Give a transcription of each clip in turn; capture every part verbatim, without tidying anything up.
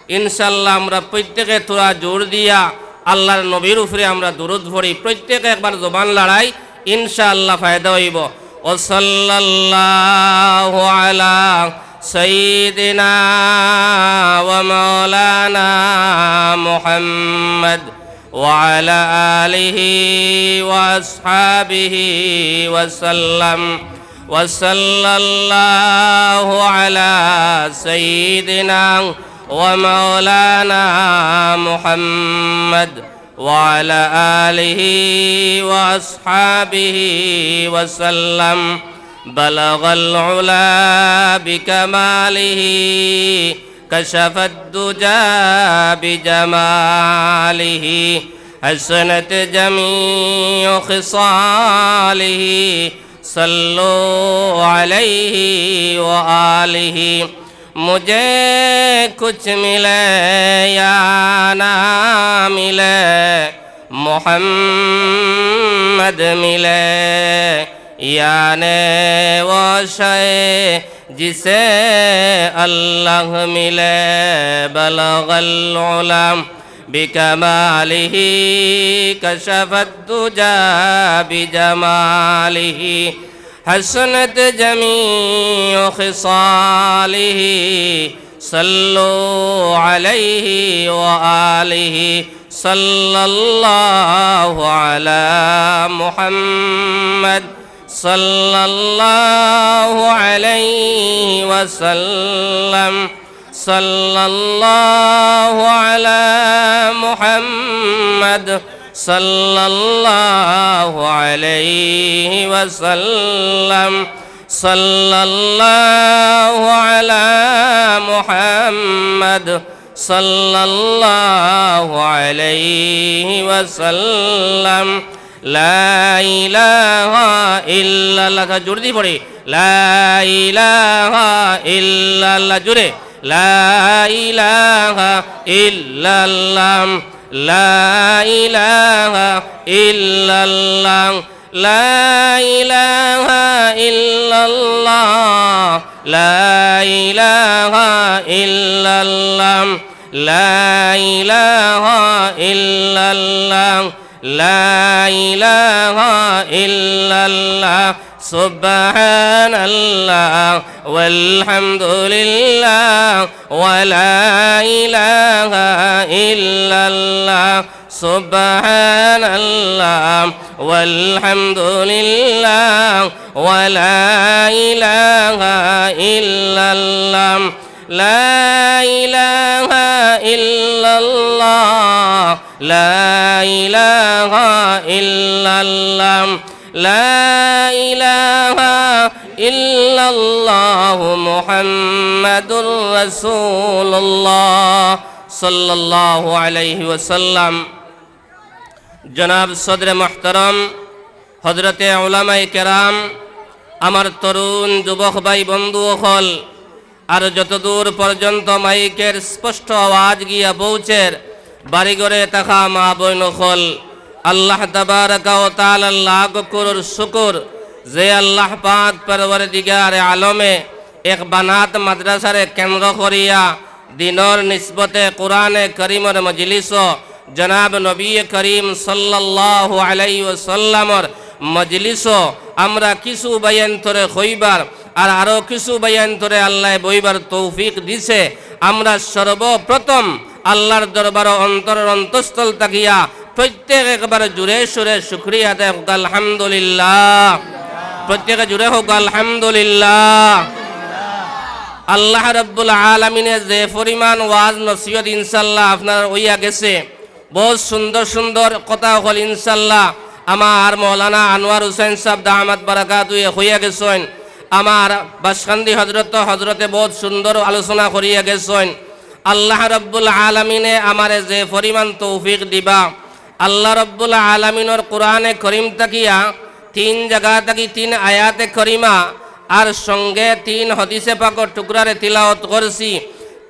ইনশাআল্লাহ আমরা প্রত্যেকে থুড়া জোর দিয়া আল্লাহর নবীর উপরে আমরা দুরূদ পড়ি। প্রত্যেকে একবার জবান লড়াই, ইনশাআল্লাহ ফায়দা অইবো। وصلى الله على سيدنا ومولانا محمد وعلى آله وأصحابه وسلم. وصلى الله على سيدنا ومولانا محمد وعلى آله وأصحابه وسلم. بلغ العلا بكماله، كشف الدجى بجماله، حسنت جميع خصاله، صلوا عليه وآله. مجھے کچھ ملے یا نہ ملے، محمد ملے، یعنی وہ شے جسے اللہ ملے. بلغ العلا بكماله، كشف الدجى بجماله، حسنت جميع خصاله، صلوا عليه وآله. صلى الله على محمد، صلى الله عليه وسلم. صلى الله على محمد، صلى الله عليه وسلم. صلى الله على محمد، صلى الله عليه وسلم. لا إله إلا الله. জোরে পড়ি। لا إله إلا الله. জোরে। لا إله إلا الله. لا إله إلا الله. لا إله إلا الله. لا إله إلا الله. لا إله إلا الله. لا إله إلا الله. سبحان الله والحمد لله ولا إله إلا الله. سبحان الله والحمد لله ولا إله إلا الله. لا إله إلا الله. لا إله إلا الله. لا إله إلا الله محمد رسول الله صلى الله عليه وسلم. জনাব সদরে মুহতারাম, হযরতে উলামায়ে কেরাম, আমার তরুণ যুবক ভাই বন্ধু অকল, আর যতদূর পর্যন্ত মাইকের স্পষ্ট আওয়াজ গিয়া পৌঁছের, বাড়িঘরে থাকা মা বইন অকল, আল্লাহ তাবারাকা ওয়া তাআলার লাখ করোড় শুকর, যে আল্লাহ পাক পরওয়ারদিগারে আলমে এক বানাত মাদ্রাসারে কেন্দ্র করিয়া দিনর নিসবতে কোরআনে করিমর মজলিসো জনাব নবী করিম সাল্লাল্লাহু আলাইহি ওয়াসাল্লামর মজলিসো আমরা কিছু বয়ান তরে কইবার আর আরো কিছু বয়ান তরে আল্লায় বইবার তৌফিক দিছে। আমরা সর্বপ্রথম আল্লাহর দরবারো অন্তরর অন্তঃস্থল থাকিয়া প্রত্যেক একবার জোরে সোরে শুকরিয়া আদায় কউক, আলহামদুলিল্লাহ। প্রত্যেকে জোরে কউক, আলহামদুলিল্লাহ। আল্লাহ রাব্বুল আলামিনে যে পরিমাণ ওয়াজ নসিহত ইনশাআল্লাহ আপনারার অইয়া গেছে, বউত সুন্দর সুন্দর কথা অকল ইনশাআল্লাহ আমার মৌলানা আনোয়ার হুসাইন সাব দামাত বারাকাতুহুয়ে কইয়া গেছইন। আমার বাসকান্দি হজরত, হজরতে বউত সুন্দর আলোচনা করিয়া গেছইন। আল্লাহ রাব্বুল আলামিনে আমারে যে পরিমাণ তৌফিক দিবা, আল্লাহ রাব্বুল আলামিনর কোরআনে করিম থাকিয়া তিন জাগা থাকি তিন আয়াতে করিমা আর সঙ্গে তিন হাদিসে পাকর টুকরারে তিলাওয়াত করছি।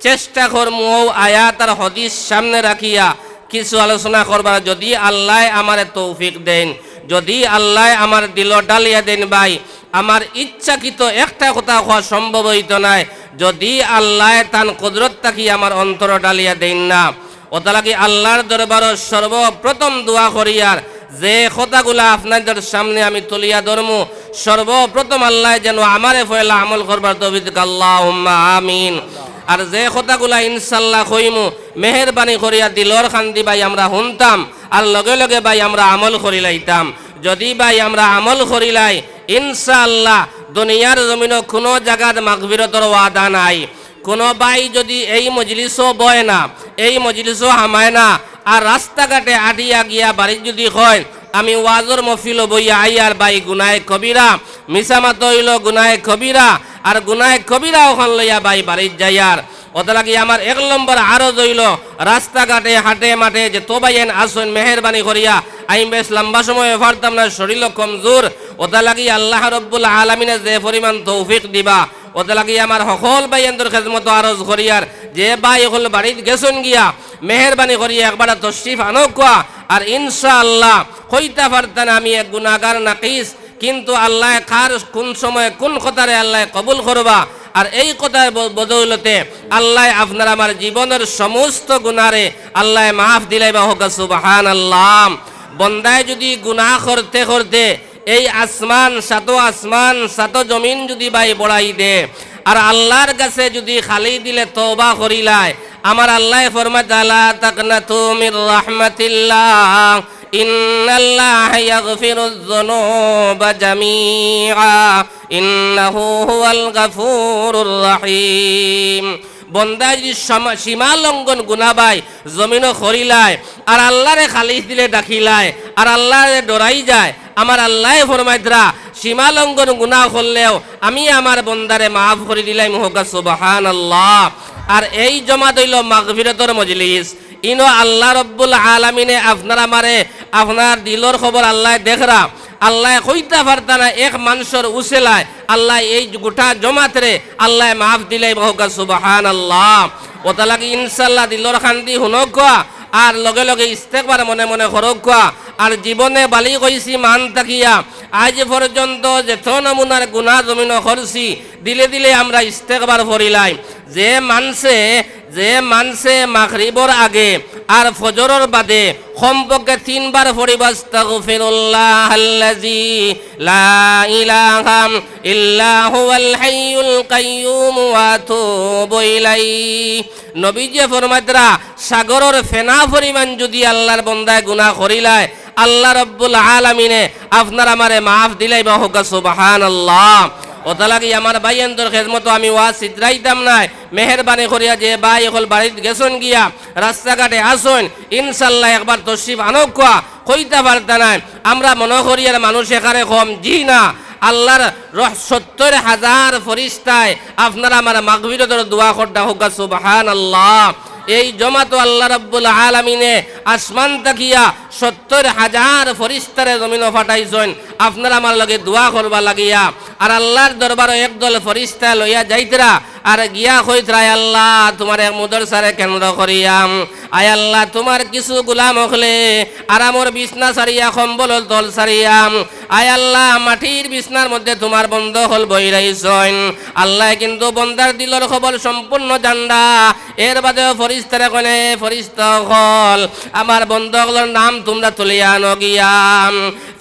চেষ্টা করমু অউ আয়াত আর হাদিস সামনে রাখিয়া কিছু আলোচনা করবার, যদি আল্লায় আমারে তৌফিক দেইন, যদি আল্লায় আমার দিলো ঢালিয়া দেইন ভাই, আমার ইচ্ছাকৃত একটা কথা কওয়া সম্ভব অইতো নায়। যদি আল্লায় তান কুদরত থাকি আমার অন্তর ডালিয়া দেইন না। অতালাগি আল্লার দরবারো সর্বপ্রথম দোয়া করিয়ার, যে কথাগুলা আপনাইনতর সামনে আমি তুলিয়া ধরমু, সর্বপ্রথম আল্লায় যেন আমারে পয়লা আমল করবার তৌফিক দেউক, আল্লাহুম্মা আমিন। আর যে কথাগুলা ইনশাআল্লাহ কইমু, মেহেরবানি করিয়া দিলর কান্দি ভাই আমরা হুনতাম, আর লগে লগে ভাই আমরা আমল করিলাইতাম। যদি ভাই আমরা আমল করিলাই, ইনশাআল্লাহ দুনিয়ার জমিনো কুনু জাগাত মাগফিরতর ওয়াদা নাই। কুনু ভাই যদি এই মজলিসো বয় না, এই মজলিসো হামায় না, আর রাস্তাঘাটে আটিয়া গিয়া বাড়িত যদি কয়, "আমি ওয়াজর মহফিলো বইয়া আইয়ার ভাই গুনাহে কবিরা, মিছা মাত অইলো গুনাহে কবিরা, আর গুনাহে কবিরা অখান লইয়া ভাই বাড়িত যাইয়ার।" অতালাগি আমার এক নম্বর আরজ অইলো, রাস্তাঘাটে হাটে মাঠে যেতো ভাইয়াইন আছইন, মেহেরবানি করিয়া, আমি বেশ লম্বা সময় পারতাম না, শরীরও কমজোর, অতালাগি আল্লাহ রব্বুল আলামিনে যে পরিমাণ তৌফিক দিবা, অতালাগি আমার হকল ভাইয়াইনতর খেজমতো আরজ করিয়ার, যে ভাই অকল বাড়িত গেছইন গিয়া, মেহেরবানি করিয়া একবার তশরিফ আনউক্কা। আর ইনশাআল্লাহ কইতা পারতা না আমি এক গুনাগার নাকিস, কিন্তু আল্লায় কার কুন সময় কুন কথারে আল্লায় কবুল করবা, আর এই কথার ব-, বদৌলতে আল্লায় আপনার আমার জীবনর সমস্ত গুনারে আল্লায় মাফ দিলাইবা, কউক্কা সুবহানাল্লাহ। বন্দায় যদি গুনা করতে করতে এই আসমান, সাতো আসমান, সাতো জমিন যদি ভাই বড়াই দে, আর আল্লার গেছে যদি খালি দিলে তওবা করিলায়, আমার আল্লায় ফরমাইতা, "লা তাকনাতু মির রাহমাতিল্লাহ, ইন্নাল্লাহা ইয়াগফিরুয যুনুবা জামিআ, ইন্নাহু হুয়াল গাফুরুর রাহিম।" বন্দায় যদি সমা-, সীমা লঙ্ঘন গুনা ভাই জমিনো করিলায়, আর আল্লারে খালিস দিলে ডাকিলায়, আর আল্লারে ডরাই যায়, আমার আল্লায় ফরমাইতরা, সীমা লঙ্ঘন গুনা করলেও আমি আমার বন্দারে মাফ করি দিলাইমু, কউক্কা সুবহানাল্লাহ। আর এই জমাত অইলো মাগফিরতর মজলিস। ইনো আল্লাহ রব্বুল আলামিনে আপনার আমারে, আপনার দিলর খবর আল্লায় দেখরা। আল্লায় কইতা পারতা না এক মানষর উসিলায় আল্লায় এই গোটা জমাতরে আল্লায় মাফ দিলাইবা, কউক্কা সুবহানাল্লাহ। অতালাগি ইনশাআল্লাহ দিলর কান্দি হুনউক্কা, আর লগে লগে ইস্তেগফার মনে মনে করউক্কা। আর জীবনে বালিগ অইছি মান থাকিয়া আইজ পর্যন্ত যেতো নমুনার গুনা জমিনো করছি, দিলে দিলে আমরা ইস্তেগফার পড়িলাই। যে মানষে, যে মানষে মাগরিবর আগে আর ফজরর বাদে কমপক্ষে তিনবার পড়িবা, "আস্তাগফিরুল্লাহাল্লাযী লা ইলাহা ইল্লা হুয়াল হাইয়ুল কাইয়্যুম ওয়া আতুবু ইলাইহ।" নবীজিয়ে ফরমাইতরা, সাগরর ফেনা পরিমাণ যদি আল্লার বন্দায় গুনা করিলায়, আল্লাহ রব্বুল আলামিনে আপনার আমারে মাফ দিলাইবা, কউক্কা সুবহানাল্লাহ। অতালাগি আমার ভাইয়াইনতর খেজমতো আমি ওয়াজ ছিতরাইতাম নায়। মেহেরবানি করিয়া যে ভাই অকল বাড়িত গেছইন গিয়া, রাস্তাঘাটে আছইন, ইনশাআল্লাহ একবার তশরিফ আনউক্কা। কইতা পারতা নায়, আমরা মনো করিয়ার মানুষ একারে কম, জি না, আল্লার রহ-, সত্তর হাজার ফিরিস্তায় আপনার আমার মাগফিরতর দোয়া কররা, কউক্কা সুবহানাল্লাহ। এই জমাতো আল্লাহ রাব্বুল আলামিনে আসমান থাকিয়া সত্তর হাজার ফিরিস্তারে জমিনো পাঠাইছইন আপনার আমার লগে দোয়া করবার লাগিয়া। আর আল্লার দরবারো একদল ফিরিস্তা লইয়া যাইতরা আর গিয়া কইতরা, "আয় আল্লাহ, তুমার এক মুদরসারে কেন্দ্র করিয়া, আয় আল্লাহ, তুমার কিছু গুলাম অকলে আরামর বিছনা ছাড়িয়া, কম্বলর তল ছাড়িয়া, আয় আল্লাহ, মাটির বিছনার মধ্যে তুমার বন্দা অকল বই রইছইন।" আল্লায় কিন্তু বন্দার দিলর খবর সম্পূর্ণ জানরা। এর বাদেও ফিরিস্তারে কইন, "এ ফিরিস্তা অকল, আমার বন্দা অকলর নাম তুমরা তুলিয়া আনো গিয়া।"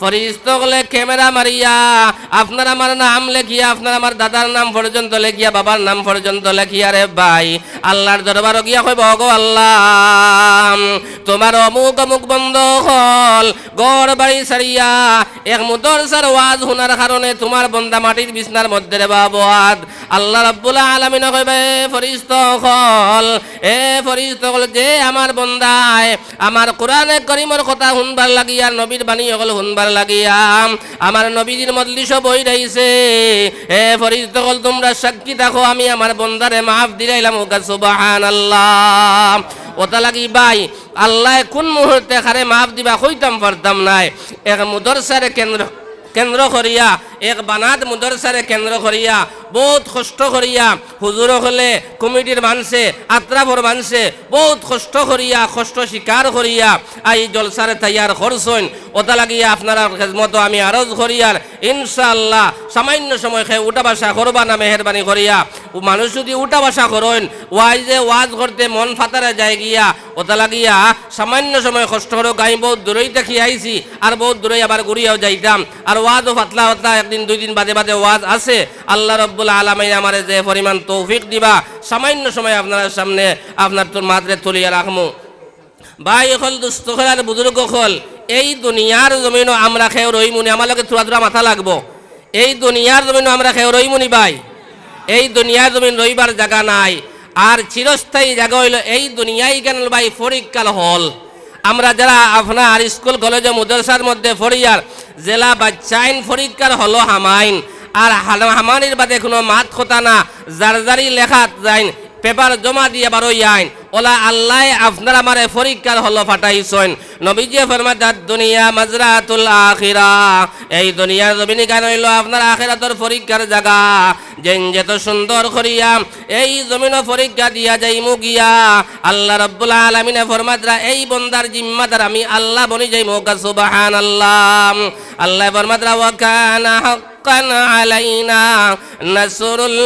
ফিরিস্তা অকলে camera মারিয়া আপনার আমার নাম লেখিয়া, আপনার আমার দাদার নাম পর্যন্ত লেখিয়া, বাবার নাম পর্যন্ত লেখিয়া, রে ভাই, আল্লার দরবারো গিয়া কইবা, "ওগো আল্লাহ, তুমার অমুক অমুক বন্দা অকল ঘর বাড়ি ছাড়িয়া এক মুদরসার ওয়াজ হুনার কারণে তুমার বন্দা মাটির বিছনার মধ্যে রে বাবা আত।" আল্লাহ রাব্বুল আলামিনে কইবা, "এ ফিরিস্তা অকল, এ ফিরিস্তা অকল, যে আমার বন্দায় আমার কোরআনে করিমর কথা হুনবার লাগিয়া, নবীর বাণী অকল হুনবার লাগিয়া আমার নবীজির মজলিসো বই রইছে, এ ফিরিস্তা অকল, তুমরা সাক্ষী থাকো, আমি আমার বন্দারে মাফ দিলাইলাম।" ওগা সুবহানাল্লাহ। ওটা লাগি ভাই, আল্লায় কুন মুহূর্তে কারে মাফ দিবা কইতাম পারতাম নায়। এক মুদরসারে কেন্দ্র, কেন্দ্র করিয়া এক বানাত মুদরসারে কেন্দ্র করিয়া বউত কষ্ট করিয়া হুজুর অকলে, কমিটির মানষে, আতরাফর মানষে বউত কষ্ট করিয়া, কষ্ট স্বীকার করিয়া এই জলসারে তৈয়ার করছইন। অতা লাগিয়া আপনারার খেদমতো আমি আরজ করিয়ার, ইনশাআল্লাহ, সামান্য সময় কেউ উঠা বসা করবা না, মেহেরবানি করিয়া। ও মানুষ যুদি উঠা বসা করইন, ওয়াইজে ওয়াজ করতে মন ফাতারা যায় গিয়া, অতা লাগিয়া সামান্য সময় কষ্ট করউক্কা। আমি বউত দূরই থাকি আইছি, আর বউত দূরই আবার ঘুরিয়াও যাইতাম। আর ওয়াজও পাতলা পাতলা, একদিন দুই দিন বাদে বাদে ওয়াজ আছে। আল্লাহ রব্বুল আলামিন আমারে যে পরিমাণ তৌফিক দিবা, সামান্য সময় আপনারার সামনে আপনারার মাতরে তুলিয়া রাখমু। ভাই অকল, দুস্ত অকল আর বুজুর্গ অকল, এই দুনিয়ার জমিনো আমরা কেউ রইমুনি, আমার লগে থুড়া থুড়া মাতা লাগবো। এই দুনিয়ার জমিনো আমরা কেউ রইমুনি ভাই? এই দুনিয়ার জমিন রইবার জাগা নাই। আর চিরস্থায়ী জাগা অইলো এই দুনিয়াইখান ভাই পরীক্ষার হল। আমরা যারা আপনার স্কুল কলেজে মাদ্রাসার মধ্যে পড়িয়ার, যেলা বাইচ্চাইন পরীক্ষার হলো হামাইন, আর হাল-, হামানির বাদে কুনু মাত কথা না, যার যারি লেখাত যাইন, পেপার জমা দিয়া বারইয়াইন, অলা আল্লায় আপনার আমারে পরীক্ষার হলো ফাটাইছইন। নবীজিয়ে ফরমাইন, "আদ দুনিয়া মাজরাতুল আখিরা।" এই দুনিয়ার জমিনখান অইলো আপনার আখিরাতর পরীক্ষার জাগা। যেইন যেত সুন্দর করিয়া এই জমিনো পরীক্ষা দিয়া যাইমু গিয়া, আল্লাহ রব্বুল আলামিনে ফরমাইতরা, এই বন্দার জিম্মাদার আমি আল্লাহ বনি যাইমু। সুবহানাল্লাহ। আল্লায় ফরমাইতরা, "ওয়া কানা হাক্কান আলাইনা নাসরুল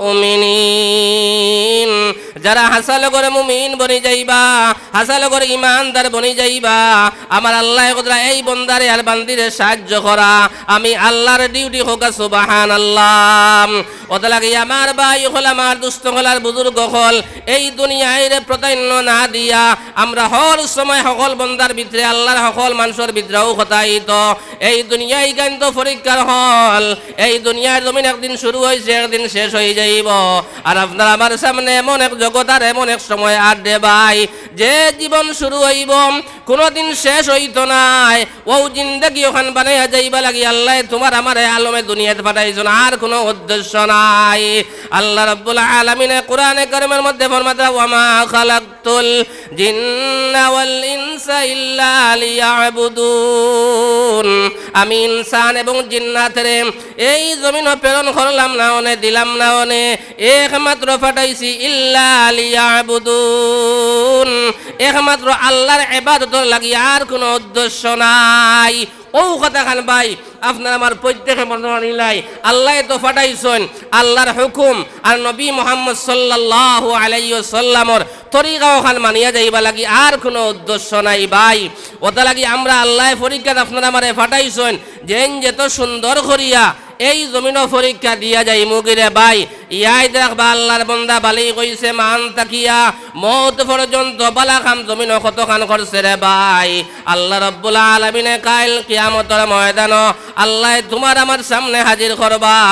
মুমিনিন।" যারা হাছা লগর মুমিন বনি যাইবা, হাছা লগর ইমানদার বনি যাইবা, আমার আল্লায় কইতরা এই বন্দারে আর বান্দিরে সাহায্য করা আমি আল্লাহর ডিউটি। কউক্কা সুবহানাল্লাহ। অতা লাগি আমার ভাই অকল, আমার দুস্ত অকল আর বুজুর্গ অকল, এই দুনিয়াইরে প্রাধান্য না দিয়া আমরা হর সময় হকল বন্দার ভিতরে, আল্লাহর হকল মানষর ভিতরে অউ কথা আইতো, এই দুনিয়াইখান তো পরীক্ষার হল। এই দুনিয়ার জমিন একদিন শুরু অইছে, একদিন শেষ অইযাইবো। আর আপনার আমার সামনে এমন এক জগত আর এমন এক সময় আর রে ভাই, যে জীবন শুরু অইবো, কুনুদিন শেষ অইতো নায়। অউ জিন্দেগি অখান বানাইয়া যাইবার লাগি আল্লায় তুমার আমারে আলমে দুনিয়াত ফাটাইছইন, আর কুনু উদ্দেশ্য নাই। আল্লাহ রব্বুল আলামিনে কুরআনে কারীমের মধ্যে ফরমাইতরা, "ওয়া মা খালাকতুল জিন্না ওয়াল ইনসা ইল্লা লিয়াবুদুন।" আমি ইনসান এবং জিন্নাতরে এই জমিনো প্রেরণ করলাম না অনে, দিলাম না অনে, একমাত্র ফাটাইছি ইল্লা লিয়াবুদুন, একমাত্র আল্লাহর ইবাদতর লাগি, আর কুনু উদ্দেশ্য নাই। অউ কথাখান ভাই, আপনার আমার প্রত্যেকে মনো আনিলাই, আল্লায় তো ফাটাইছইন, আল্লাহর হুকুম আর নবী মুহাম্মদ সাল্লাল্লাহু আলাইহি ওয়াসাল্লামর তরিকা অখান মানিয়া যাইবার লাগি, আর কুনু উদ্দেশ্য নাই ভাই। অতা লাগি আমরা আল্লায় পরীক্ষাত আপনার আমারে ফাটাইছইন, যেইন যেত সুন্দর করিয়া এই জমিনো পরীক্ষা দিয়া যাইমু গি রে ভাই। ইয়াদ রাখবা আল্লাহর বন্দা, বালিগ অইছে মান থাকিয়া মউত পর্যন্ত বালা কাম জমিনো কতখান করছে রে ভাই। আল্লাহ রব্বুল আলামিনে কাইল কিয়ামতর ময়দানো আল্লায় তুমার আমার সামনে হাজির করবা।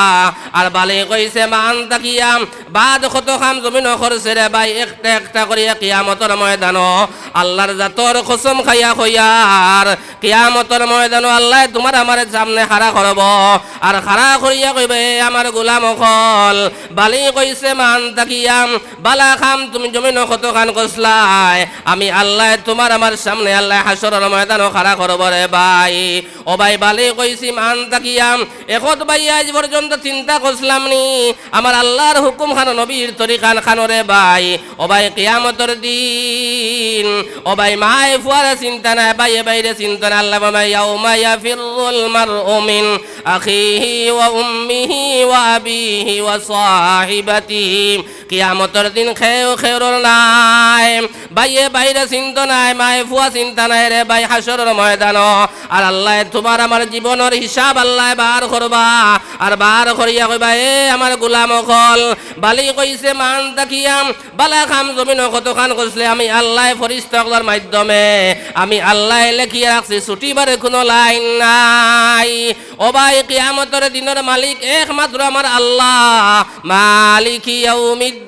আর বালিগ অইছে মান থাকিয়া বাদ কত কাম জমিনো করছে রে ভাই, একটা একটা করিয়া কিয়ামতর ময়দানো আল্লাহর জাতর কসম খাইয়া কইয়ার, কিয়ামতর ময়দানো আল্লায় তুমার আমার সামনে খাড়া করবো। আর খাড়া করিয়া কইবা, "এ আমার গোলাম অকল, বালিগ অইছে মান থাকিয়া বালা কাম তুমি জমিনো কতখান করছলায়, আমি আল্লায় তুমার আমার সামনে আল্লায় হাশরর ময়দানো খাড়া করবো রে ভাই।" ও ভাই, বালিগ অইছি মান থাকিয়া একত ভাই আইজ পর্যন্ত চিন্তা করছলাম নি, আমার আল্লাহর হুকুম খানো, নবীর তরিকান খানো রে ভাই। ও ভাই, কিয়ামতর দিন, ও ভাই, মায়ে ফুয়ারে চিন্তা নাই, ভাইয়ে ভাইরে চিন্তা নাই। আল্লায় ফরমাইন, "ইয়াউমা ইয়াফিরুল মারউ মিন আখিহি ওয়া উম্মিহি ওয়া আবিহি ওয়া সাহিবাতিহি।" কিয়ামতর দিন কেউ কেউরর নাই, ভাইয়ে ভাইরে চিন্তা নাই, মায়ে ফুয়া চিন্তা নাই রে ভাই, হাশরর ময়দানো। আর আল্লায় তুমার আমার জীবনর হিসাব আল্লায় বার করবা, আর বার করিয়া কইবা, "এ আমার গোলাম অকল, বালিগ অইছে মান থাকিয়া বালা কাম জমিনো কতখান করছলে, আমি আল্লায় ফিরিস্তা অকলর মাধ্যমে আমি আল্লায় লেখিয়া রাখছি, ছুটিবার কুনু লাইন নাই।" ও ভাই, কিয়ামতর দিনর মালিক একমাত্র আমার আল্লাহ, মালিকি ইয়াউমিদ্দিন।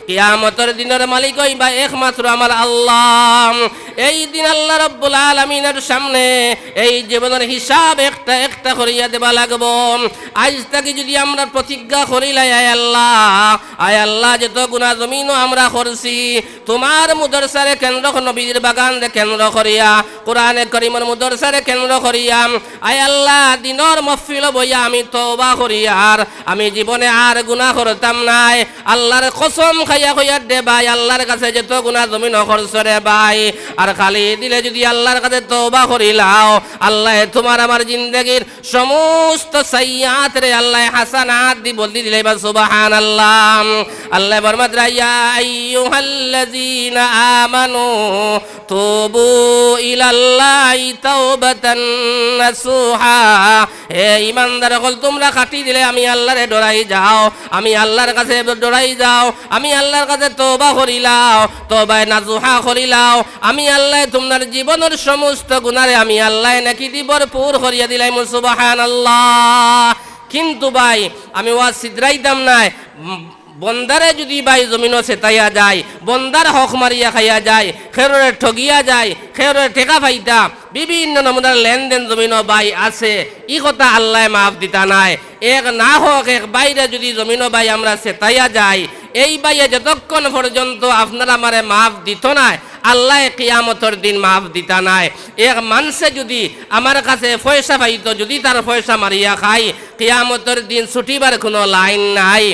কিয়ামতর দিনর মালিক অইবা একমাত্র আমার আল্লাহ। এই দিন আল্লাহ রাব্বুল আলামিনের সামনে এই জীবনের হিসাব একটা একটা করিয়া দেওয়া লাগবো। আইজ থাকি যদি আমরা প্রতিজ্ঞা করিলাই, আয় আল্লাহ, আয় আল্লাহ, যত গুনাহ জমিনো আমরা করছি, তুমার মুদরসারে কেন্দ্র, নবীজির বাগানরে কেন্দ্র করিয়া, কোরআনে করিমর মুদরসারে কেন্দ্র করিয়া, আয় আল্লাহ, দিনর মহফিলো বইয়া আমি তওবা করিয়ার আমি জীবনে আর গুনাহ করতাম নায়। আল্লাহর কসম খাইয়া কইয়ার রে ভাই, আল্লাহর কাছে যত গুনাহ জমিনো করছো রে ভাই, আর খালি দিলে যদি আল্লাহর কাছে তওবা করিলাও, আল্লায় তুমার আমার জিন্দেগির সমস্ত সাইয়্যাতরে আল্লায় হাসানাত দি বদলি দিলাইবা। সুবহানাল্লাহ। আল্লায় ফরমাইতরা, ইয়া আইয়ুহাল্লাযীনা আমানু তুবু ইলাল্লাহি তাওবাতান নাসুহা। হে ইমানদার অকল, তুমরা খাটি দিলে আমি আল্লাহরে ডরাই যাও, আমি আল্লাহর কাছে ডরাই যাও, আমি আল্লাহর কাছে তওবা করিলাও, তওবায়ে নাসুহা করিলাও। আমি আল্লায় তুমরার জীবনর সমস্ত গুনারে আমি আল্লায় নেকি দি ভরপুর করিয়া দিলাইমু। সুবহানাল্লাহ। কিন্তু ভাই, আমি ওয়াজ ছিদ্রাইতাম নায়। উম, বন্দারে যদি ভাই জমিনো ছেতাইয়া যায়, বন্দার হক মারিয়া খাইয়া যায়, খেউররে ঠগিয়া যায়, খেউররে টেকা পাইতা, বিভিন্ন নমুনার লেনদেন জমিনো ভাই আছে, ই কথা আল্লায় মাফ দিতা নায়। এক নাহক এক ভাইরে যদি জমিনো ভাই আমরা ছেতাইয়া যাই, এই ভাইয়ে যতক্ষণ পর্যন্ত আপনার আমারে মাফ দিতো নায়, আল্লায় কিয়ামতর দিন মাফ দিতা নায়। এক মানষে যদি আমার কাছে পয়সা পাইতো, যদি তার পয়সা মারিয়া খাই, কিয়ামতর দিন ছুটিবার কুনু লাইন নাই।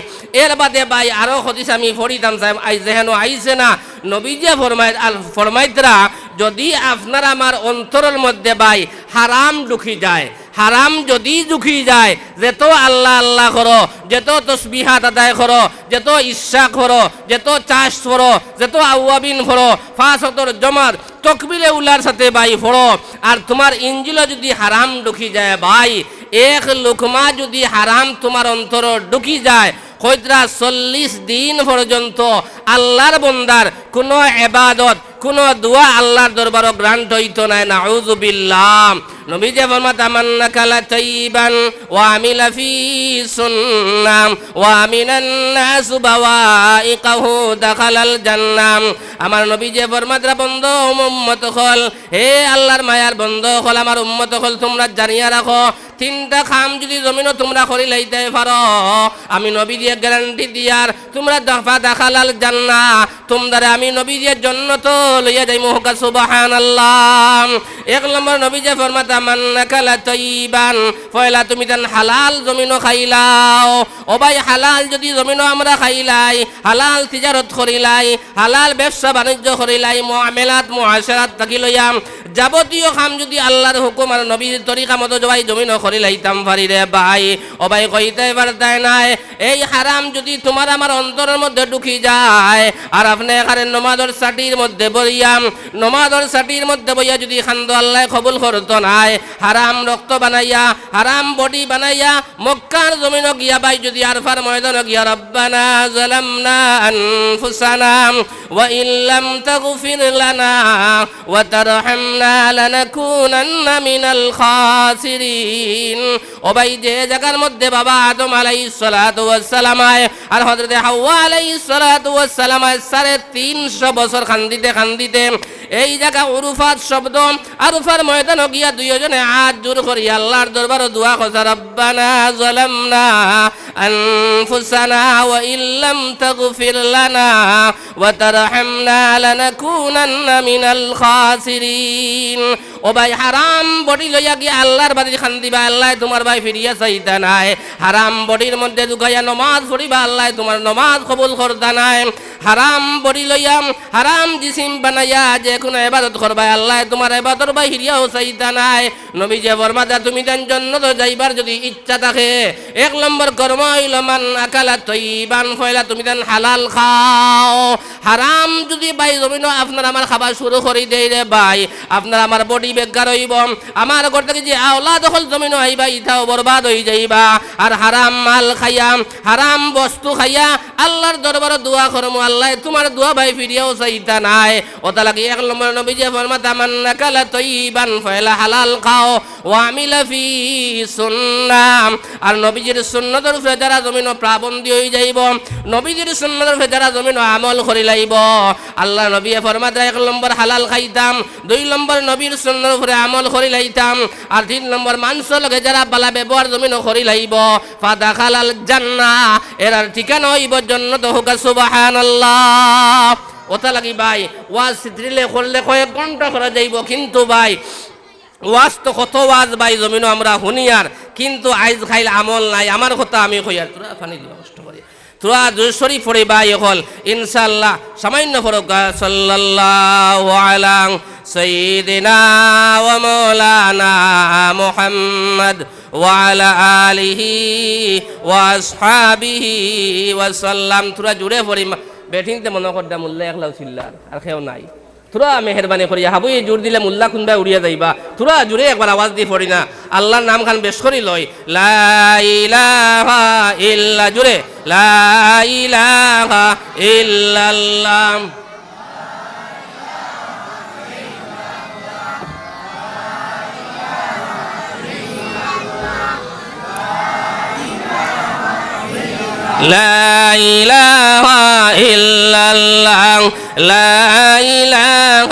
এর বাদে ভাই আরো হাদিস আমি পড়িতাম চাই, আইজ যেহেনু আইছে না, নবীজিয়ে ফরমাইত-, আর ফরমাইতরা, যদি আপনার আমার অন্তরর মধ্যে ভাই হারাম ঢুকি যায়, হারাম যদি ঢুকি যায়, যেত আল্লাহ আল্লাহ করো, যেত তসবিহাত আদায় করো, যেত ইশরাক করো, যেত চাশ করো, যেত আউয়াবিন করো, পাঁচ ওয়াক্তর জমাত তকবিরে উলার সাথে ভাই পড়ো, আর তুমার ইঞ্জিলো যদি হারাম ঢুকি যায় ভাই, এক লুকমা যদি হারাম তুমার অন্তরো ঢুকি যায়, কইতরা চল্লিশ দিন পর্যন্ত আল্লাহর বন্দার কুনু ইবাদত, কুনু দোয়া আল্লাহর দরবারো grant অইতো নায়। নাউজুবিল্লাহ। নবীজিয়ে ফরমাইতরা, মান আকালা তাইয়িবান ওয়া আমিলা ফি সুন্নাহ ওয়া আমিনান নাসু বাওয়াইকাহু দাখালাল জান্নাহ। আমার নবীজিয়ে ফরমাইতরা, বন্দা, উম্মত অকল, হে আল্লাহর মায়ার বন্দা অকল, আমার উম্মত অকল, তুমরা জানিয়া রাখো, তিনটা কাম যদি জমিনো তুমরা করিলাইতায় পারো, আমি নবীজিয়ে guarantee দিয়ার, তুমরা দাফা দাখালাল জান্নাহ, তুমরারে আমি নবীজিয়ে জন্নতো লইয়া যাইমু। কউক্কা সুবহানাল্লাহ। এক নম্বর নবীজিয়ে ফরমাইতরা, মান আকালা তাইয়িবান, পয়লা তুমি তান হালাল জমিনো খাইলাও। ও ভাই, হালাল যদি জমিনো আমরা খাইলাই, হালাল তিজারত করিলাই, হালাল ব্যবসা বাণিজ্য করিলাই, মুআমালাত মুআশারাত থাকি লইয়া যাবতীয় কাম যদি আল্লাহর হুকুম আর নবীর তরিকা মতো জবাই জমিনো করিলাইতাম পারি রে ভাই, ও ভাই, কইতায় পারতায় নায়। এই হারাম যদি তুমার আমার অন্তরর মধ্যে ঢুকি যায়, আর আপনে এখানে নমাজর সাটির মধ্যে বইয়া, নমাজর সাটির মধ্যে বইয়া যদি কান্দো, আল্লায় কবুল করতো নায়। হারাম রক্ত বানাইয়া, হারাম body বানাইয়া, মক্কার জমিনো গিয়া ভাই যদি আরফার ময়দানো গিয়া, রব্বানা যালামনা আনফুসানা ওয়া ইল্লাম তাগফির লানা ওয়া তারহামনা লানাকুনান্না মিনাল খাসিরিন। ও ভাই, যে জাগার মধ্যে বাবা আদম আলাইহিস সালাতু ওয়াস সালাম আয় আর হযরতে হাওয়া আলাইহিস সালাতু ওয়াস সালাম আয় সাড়ে তিনশো বছর কান্দিতে কান্দিতে এই জাগা উরুফাত শব্দ, আরফার ময়দানো গিয়া দুইওজনে আত জোড় করি আল্লাহর দরবারো দোয়া করতা, রব্বানা যালামনা আনফুসানা ওয়া ইল্লাম তাগফির লানা ওয়া তারহামনা লানাকুনান্না মিনাল খাসিরিন। ও ভাই, হারাম body লইয়া গিয়া আল্লাহর বাড়িত কান্দিবা, আল্লায় তুমার ভাই ফিরিয়া চাইতা নায়। হারাম bodyর মধ্যে ঢুকাইয়া নমাজ পড়িবা, আল্লায় তুমার নমাজ কবুল করতা নায়। হারাম body লইয়া, হারাম জিসিম বানাইয়া যে কুনু ইবাদত করবায়, আল্লায় তুমার ইবাদতর ভাই ফিরিয়াও চাইতা নায়। নবীজিয়ে ফরমাইতরা, তুমি তান জন্নতো যাইবার যদি ইচ্ছা থাকে, এক নম্বর কর্ম অইলো মান আকালা তাইয়িবান, পয়লা তুমি তান হালাল খাও। হারাম যদি ভাই জমিনো আপনার আমার খাবার শুরু করি দেই রে ভাই, আপনার আমার body বেকার অইবো, আমার ঘর থাকি যে আওলাদ অকল জমিনো আইবা, ইতাও বরবাদ অই যাইবা। আর হারাম মাল খাইয়া, হারাম বস্তু খাইয়া আল্লাহর দরবারো দোয়া করমু, আল্লায় তুমার দুয়া ভাই ফিরিয়াও চাইতা নায়। অতার লাগি এক নম্বর নবীজিয়ে ফরমাইতা, "মান আকালা তাইয়িবান", পয়লা হালাল খাও, "ওয়া আমিলা ফি সুন্নাহ", আর নবীজির সুন্নতর উপরে যারা জমিনো পাবন্দি অইযাইবো, নবীজির সুন্নতর উপরে যারা জমিনো আমল করিলাইবো। আল্লার নবীয়ে ফরমাইতা এক নম্বর হালাল খাইতাম, দুই নম্বর নবীর সুন্নতর উপরে আমল করিলাইতাম, আর তিন নম্বর মানষর লগে যারা বালা ব্যবহার জমিনো করিলাইবো, ফাদাখালাল জান্নাহ, এরার ঠিকানা অইবো জন্নত। কউক্কা সুবহানাল্লাহ। অতার লাগি ভাই, ওয়াজ সিত্রিলে করলে কয়েক ঘন্টা করা যাইবো, কিন্তু ভাই, ওয়াজ তো কত ওয়াজ ভাই জমিনো আমরা হুনিয়ার, কিন্তু আইজ কাইল আমল নাই। আমার কথা আমি কইয়ার, থুড়া পানি দিবা কষ্ট করি, থুড়া দুরুদ শরিফ পড়ি ভাই অকল, ইনশাআল্লাহ সামাইন্য পড়উক্কা। সাল্লাল্লাহু আলা সাইয়্যিদিনা ওয়া মাওলানা মুহাম্মদ ওয়া আলা আলিহি ওয়া আসহাবিহি ওয়া সাল্লাম। থুড়া জুরে পড়ি, মা-, বেটিন্তে মনো কররা মুল্লা একলাউ চিল্লার, আর কেউ নাই। থুড়া মেহেরবানি করিয়া, হাবুয়ে জুর দিলে মুল্লা কুনবায় উড়িয়া যাইবা। থুড়া জুরে একবার আওয়াজ দি পড়ি না, আল্লার নাম খান বেশ করি লই। লা ইলাহা ইল্লা, জুরে, লা ইলাহা ইল্লাল্লাহ। لا إله إلا الله، لا إله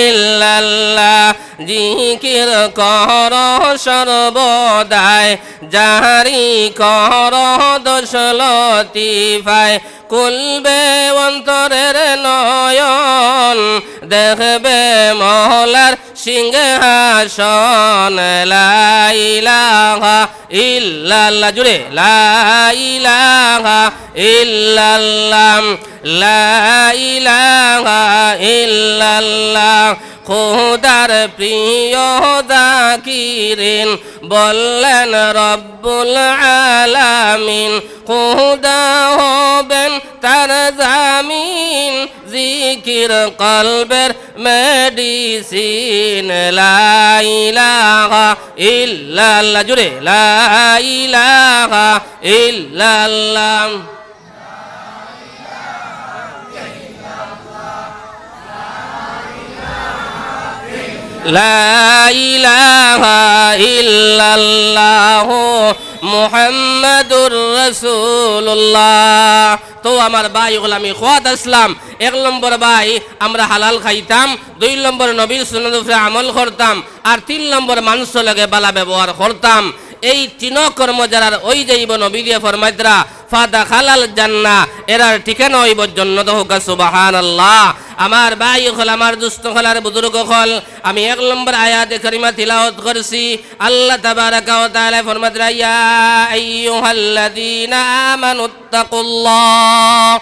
إلا الله। জিকির কর সর্বদাই, জারি কর দশ লতিফায়। খুলবে অন্তরের নয়ন, দেখবে মওলার সিংহাসন। লা ইলাহা ইল্লাল্লাহ, জুরে, লা ইলাহা ইল্লাল্লাহ, লা ইলাহা ইল্লাল্লাহ। খোদার প্রিয় জাকিরিন বললেন রব্বুল আলামিন, খোদা হবেন তার জামিন, জিকির কলবের মেডিসিন। লা ইলাহা ইল্লাল্লাহ, জুরে, লা ইলাহা ইল্লাল্লাহ। لا إله إلا الله محمد رسول الله। তো আমার ভাই অকল, আমি কওয়াত আছলাম, এক নম্বর ভাই, আমরা হালাল খাইতাম, দুই নম্বর নবীর সুন্নতর উপরে আমল করতাম, আর তিন নম্বর মানষর লগে বালা ব্যবহার করতাম। এই তিনো কর্ম যারার অইযাইবো, নবীজিয়ে ফরমাইতরা, ফাদাখালাল জান্নাহ, এরার ঠিকানা অইবো জন্নত। কউক্কা সুবহানাল্লাহ। আমার ভাই অকল, আমার দুস্ত অকল, আর বুজুর্গ অকল, আমি এক নম্বর আয়াতে কারিমা তিলাওয়াত করছি। আল্লাহ তাবারাকা ওয়া তাআলায় ফরমাইতরা, ইয়া আইয়ুহাল্লাযীনা আমানুত্তাকুল্লাহ।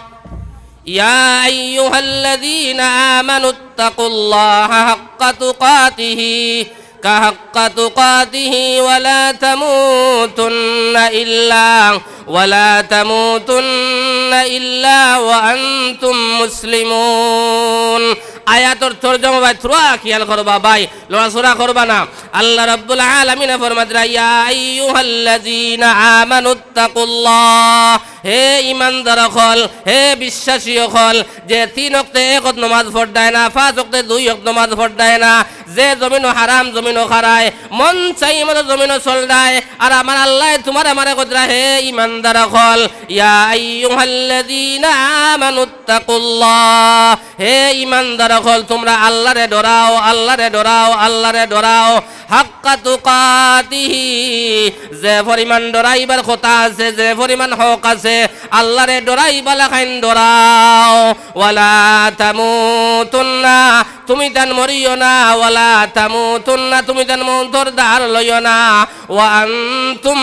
يا أيها الذين آمنوا اتقوا الله حق تقاته، حق تقاته ولا تموتن إلا، ولا تموتن إلا وأنتم مسلمون। আয়াতর তর্জমা ভাই, থুড়া খিয়াল করবা ভাই, লড়াচড়া করবা না। আল্লাহ রাব্বুল আলামিনে ফরমাইতরা, ইয়া আইয়ুহাল্লাযীনা আমানুত্তাকুল্লাহ, হে ইমানদার অকল, হে বিশ্বাসী অকল, যে তিন অক্তে এক অক্ত নমাজ পড়রায় না, পাঁচ অক্তে দুই অক্ত নমাজ পড়রায় না, যে জমিনো হারাম জমিনো খারায়, মন চাই মতো জমিনো চলরায়, আর আমার আল্লায় তুমারে আমারে কইতরা, হে ইমানদার অকল, ইয়া আইয়ুহাল্লাযীনা আমানুত্তাকুল্লাহ, হে ইমানদার অকল, তুমরা আল্লারে ডরাও, আল্লারে ডরাও, আল্লারে ডরাও। হাক্কা তুকাতিহি, যে পরিমাণ ডরাইবার কথা আছে, যে পরিমাণ হক আছে, আল্লারে ডরাইবা লাখান ডরাও। ওয়ালা তামুতুন্না, তুমি তান মরিও না। ওয়ালা তামুতুন্না, তুমি তান মৌতর দার লইও না। ওয়া আনতুম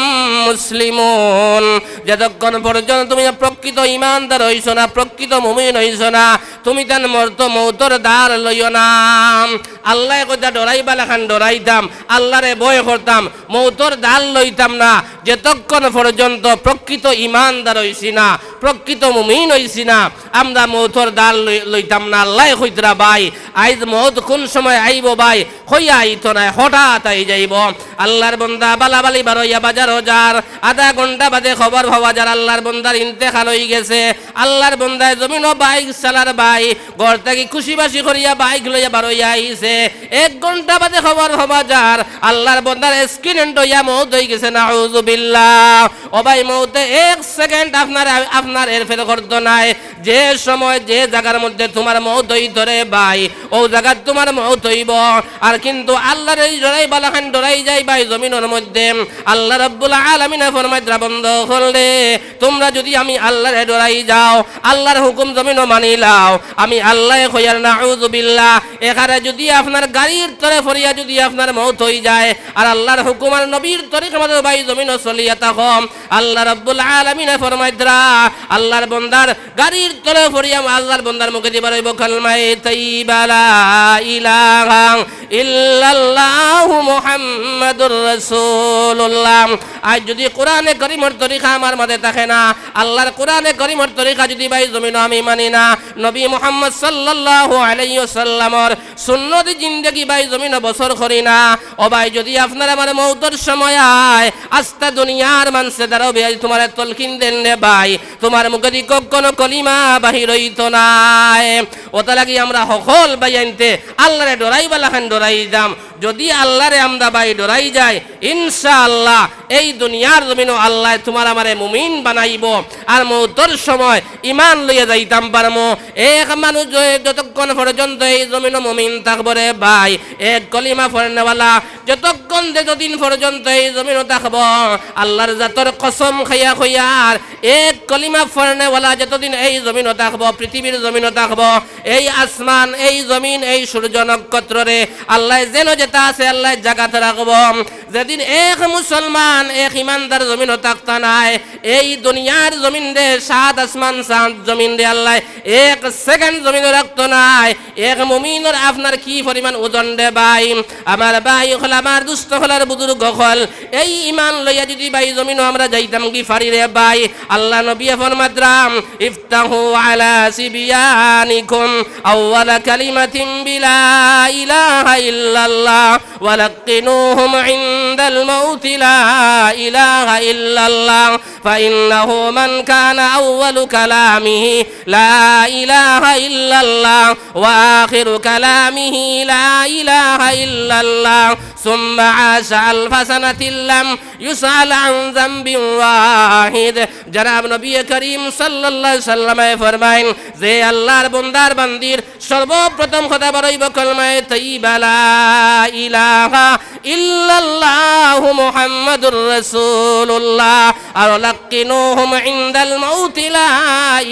মুসলিমুন, যতক্ষণ পর্যন্ত তুমি প্রকৃত ইমানদার অইছো না, প্রকৃত মুমিন অইছো না, তুমি তান মরতো মৌতর দার লইও না। আল্লায় কইতা ডরাইবা লাখান ডরাইতাম, আল্লারে ভয় করতাম, মৌতর দার লইতাম না, যতক্ষণ পর্যন্ত প্রকৃত ইমানদার অইছি না, প্রকৃত মুমিন অইছি না, আমরা মৌতর দার লই-, লইতাম না। আল্লায় কইতরা ভাই, আইজ মউত কুন সময় আইবো ভাই, কইয়া আইতো নায়, হঠাৎ আই যাইবো। আল্লার বন্দা বালাবালি বারইয়া বাজারো যার, আধা ঘন্টা বাদে খবর পাওয়া যার আল্লার বন্দার ইন্তেকাল অইগেছে। আল্লার বন্দায় জমিনো বাইক চালার ভাই, ঘর থাকি খুশি বাসি করিয়া বাইক লইয়া বারইয়া আইছে। এক ঘন্টা বাদে খবর পাওয়া যার আল্লার বন্দার accident অইয়া মউত অইগেছে, নাউজুবিল্লাহ। ও ভাই, মউতে এক second আপনার, আপনার হেরফের করতো নায়। যে সময় যে জাগার মধ্যে তুমার মউত অইতো রে ভাই, অউ জাগাত তুমার মউত অইবো। আর কিন্তু আল্লারে ডরাইবা লাখান ডরাই যাইবায় জমিনর মধ্যে। আল্লাহ রাব্বুল আলামিনে ফরমাইতরা, বন্দা অকলরে, তুমরা যুদি আমি আল্লারে ডরাই যাও, আল্লার হুকুম জমিনো মানি লাও, আমি আল্লায় কইয়ার, নাউজুবিল্লাহ, এখানে যুদি আপনার গাড়ির তলে পড়িয়া যুদি আপনার মউত অই যায়, আর আল্লার হুকুম আর নবীর তরিকা মতো ভাই জমিনো চলিয়া থাকো, আল্লাহ রাব্বুল আলামিনে ফরমাইতরা, আল্লার বন্দার গাড়ির তলে পড়িয়া আল্লার বন্দার মুখেদি বারইবো কলমায়ে তাইয়্যিবা, লা ইলাহা ইল্লাল্লাহু মুহাম্মাদুর রাসূলুল্লাহ। আইজ যুদি কোরআনে করিমর তরিকা আমার মাঝে থাকে না, আল্লার কোরআনে করিমর তরিকা যুদি ভাই জমিনো আমি মানি না, নবী মুহাম্মদ সাল্লাল্লাহু আলাইহি ওয়াসাল্লামর সুন্নতি জিন্দেগি ভাই জমিনো বসর করি না, ও ভাই, যুদি আপনার আমার মউতর সময় আয়, আস্তা দুনিয়ার মানষে দাঁড়াইয়া তুমারে তলকিন দেইন রে ভাই, তুমার মুখেদি কখনো কলিমা বাহির অইতো নায়। অতার লাগি আমরা হকল ভাইয়াইন্তে আল্লারে ডরাইবা লাখান ডরাই যাম। যুদি আল্লারে আমরা ভাই ডরাই যাই, ইনশাআল্লাহ এই দুনিয়ার জমিনো আল্লায় তুমার আমারে মুমিন বানাইবো। আর মউতর সময় ইমান লইয়া যাইতাম পারমু। এক মানুষ যে যতক্ষণ পর্যন্ত এই জমিনো মুমিন থাকবো রে ভাই, এক কলিমা পড়নেওয়ালা, যতক্ষণ যে যতদিন পর্যন্ত এই জমিনো থাকবো, আল্লার জাতর কসম খাইয়া কইয়ার, এক কলিমা পড়নেওয়ালা যতদিন এই জমিনো থাকবো, পৃথিবীর জমিনো থাকবো, এই আসমান, এই জমিন, এই সূর্য নক্ষত্ররে আল্লায় যেন যেতা আছে আল্লায় জাগাত রাখবো। যেদিন এক মুসলমান, এক ইমানদার জমিনো থাকতা নায়, এই দুনিয়ার জমিন রে, সাত আসমান, সাত জমিন রে আল্লায় এক second জমিনো রাখতো নায়। এক মুমিনর আপনার কি পরিমাণ ওজন রে ভাই? আমার ভাই অকল, আমার দুস্ত অকল, আর বুজুর্গ অকল, এই ইমান লইয়া যুদি ভাই জমিনো আমরা যাইতাম কি পারি রে ভাই? আল্লার নবীয়ে ফরমাইতরা, ইফতাহু আলা সিবিয়ানিকুম আউয়ালা কালিমাতিন বিলা ইলাহা ইল্লাল্লাহ ولقنوهم عند الموت لا إله إلا الله، فإنه من كان أول كلامه لا إله إلا الله وآخر كلامه لا إله إلا الله ثم عاش ألف سنة لم يسأل عن ذنب واحد। জনাব নবী করিম সাল্লাল্লাহু আলাইহি ওয়াসাল্লামে ফরমাইন, যে আল্লার বন্দার বান্দির সর্বপ্রথম কথা বারইবো কলমায়ে তৈয়বা লা ইলাহা ইল্লাল্লাহু মুহাম্মাদুর রাসূলুল্লাহ, আর লাক্কিনুহুম ইনদাল মাউতি লা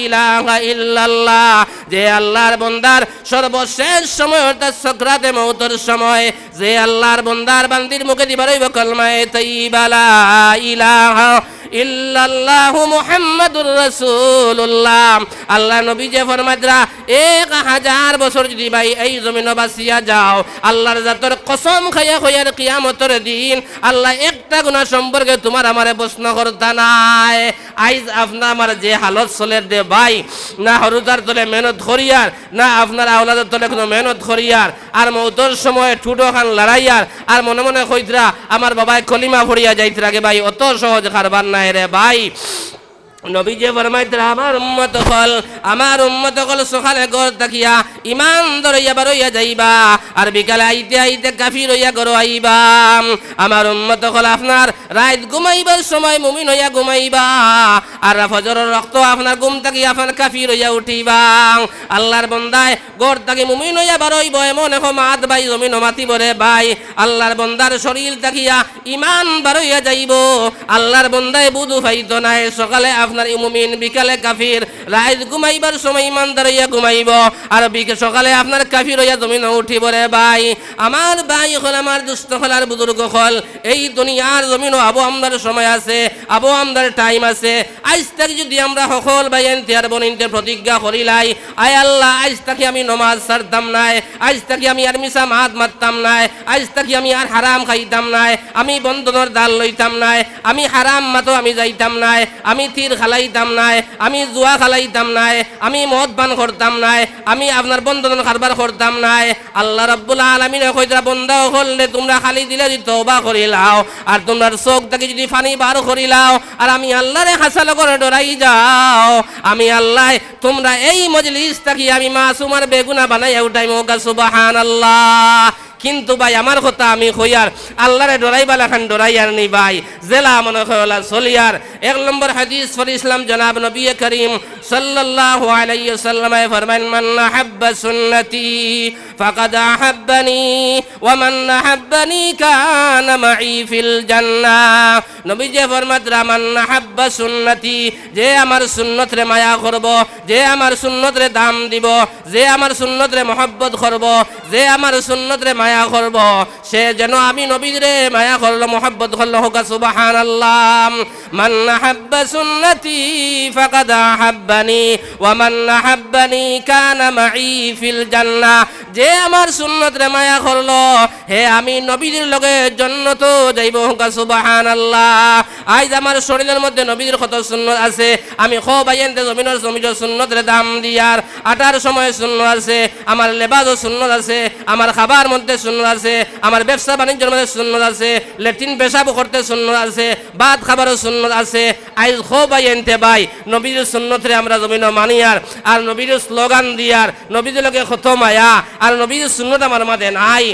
ইলাহা ইল্লাল্লাহ। যে আল্লার বন্দার সর্বশেষ সময় অর্থাৎ সকরাতে মউতর সময় যে আল্লার বন্দার বান্দির মুখেদি বারইবো কলমায়ে তৈয়বা লা ইলাহা ইল্লাল্লাহু মুহাম্মাদুর রাসূলুল্লাহ। আল্লার নবী যে ফরমাইতরা, এক হাজার বছর যুদি ভাই এই জমিনো বাচিয়া যাও, আল্লার জাতর কসম খাইয়া কইয়ার কিয়ামতর দিন আল্লায় একটা গুনা সম্পর্কে তুমার আমারে প্রশ্ন করতা নায়। আইজ আপনার আমার যে হালত চলের দে ভাই, না হরুতার তলে মেহনত করিয়ার, না আপনার আওলাদর তলে কুনু মেহনত করিয়ার, আর মউতর সময় ঠুটো খান লড়াইয়ার, আর মনে মনে কইতরা, আমার বাবায় কলিমা পড়িয়া যাইতরা গে ভাই, অত সহজ কারবার নায় রে ভাই। নবীজি ফরমাইতরা, আমার উম্মত অকল, আমার উম্মত অকল সকালে ঘর থাকিয়া ইমান ধরিয়া বারইয়া যাইবা, আর বিকালে আইতে আইতে কাফির অইয়া ঘরো আইবা। আমার উম্মত অকল, আপনার রাইত ঘুমাইবার সময় মুমিন অইয়া ঘুমাইবা, আর ফজরর রক্ত আপনার ঘুম থাকি আপনার কাফির অইয়া উঠিবা। আল্লার বন্দায় ঘর থাকি মুমিন অইয়া বারইবো, এমন এক মাত ভাই জমিনো মাতিবো রে ভাই। আল্লার বন্দার শরীর থাকিয়া ইমান বারইয়া যাইবো। আল্লার বন্দায় বুঝ পাইতো নায়, সকালে আপনার মুমিন, বিকালে কাফির। রাইত ঘুমাইবার সময় ইমানদার অইয়া ঘুমাইবো, আর বিকে-, সকালে আপনার কাফির অইয়া জমিনো উঠিবো রে ভাই। আমার ভাই অকল, আমার দুস্ত অকল, আর বুজুর্গ অকল, এই দুনিয়ার জমিনো আবো আমরার সময় আছে, আবো আমরার time আছে। আইজ থাকি যুদি আমরা হকল ভাইয়াইন্তে আর বইনাইন্তে প্রতিজ্ঞা করিলাই, আয় আল্লাহ, আইজ থাকি আমি নমাজ ছাড়তাম নায়, আইজ থাকি আমি আর মিছা মাত মাততাম নায়, আইজ থাকি আমি আর হারাম খাইতাম নায়, আমি বন্ধনর ধার লইতাম নায়, আমি হারাম মাতো আমি যাইতাম নায়, আমি তীর খেলাইতাম নায়, আমি জুয়া খেলাইতাম নায়, আমি মদ পান করতাম নায়, আমি আপনার বন্ধন কারবার করতাম নায়। আল্লাহ রাব্বুল আলামিনে কইতরা, বন্দা অকলরে তুমরা খালি দিলে যদি তওবা করিলাও, আর তুমরার চউখ থাকি যদি পানি বার করিলাও, আর আমি আল্লাহরে খাছা লগরে ডরাই যাও, আমি আল্লায় তুমরা এই মজলিস থাকি আমি মাসুম আর বেগুনা বানাইয়া উঠাইমু। কউক্কা সুবহানাল্লাহ। কিন্তু ভাই, আমার কথা আমি কইয়ার, আল্লাহরে ডরাইবা লাখান ডরাইয়ার নি ভাই, যেলা মনে কয় অলা চলিয়ার। এক নম্বর হাদিস পড়ছিলাম, জনাব নবী করিম সাল্লাল্লাহু আলাইহি ওয়াসাল্লামে ফরমাইন, মান আহাব্বা সুন্নতি ফাকাদ আহাব্বানি, ওয়া মান আহাব্বানি কানা মাই ফিল জান্নাহ। নবীজিয়ে ফরমাইতরা, মান আহাব্বা সুন্নতি, যে আমার সুন্নতরে মায়া করবো, যে আমার সুন্নতরে দাম দিবো, যে আমার সুন্নতরে মহব্বত করবো, যে আমার সুন্নতরে মায়া করবো, সে যেন আমি নবীরে মায়া করলো, মহব্বত করলো। কউক্কা সুবহানাল্লাহ। মান আহাব্বা সুন্নতি ফাকাদ আহাব্বানি, ওয়া মান আহাব্বানি কানা মাই ফিল জান্নাহ। যে আমার সুন্নতরে মায়া করলো, হে আমি নবীর লগে জন্নতো যাইবো। কউক্কা সুবহানাল্লাহ। আইজ আমার শরীলর মধ্যে নবীর কত সুন্নত আছে। আমি কও ভাইয়াইন্তে জমিনর, জমিনর সুন্নতরে দাম দিয়ার। আটার সময় সুন্নত আছে, আমার লেবাসও সুন্নত আছে, আমার খাবার মধ্যে সুন্নত আছে, আমার ব্যবসা বাণিজ্যর মধ্যে সুন্নত আছে, লেট্রিন পেশাব করতে সুন্নত আছে, ভাত খাবারও সুন্নত আছে। আইজ কও ভাইয়াইন্তে ভাই, নবীর সুন্নতরে আমরা জমিনো মানিয়ার, আর নবীর স্লোগান দিয়ার, নবীর লগে কত মায়া, আর নবীর সুন্নত আমার মাঝে নাই।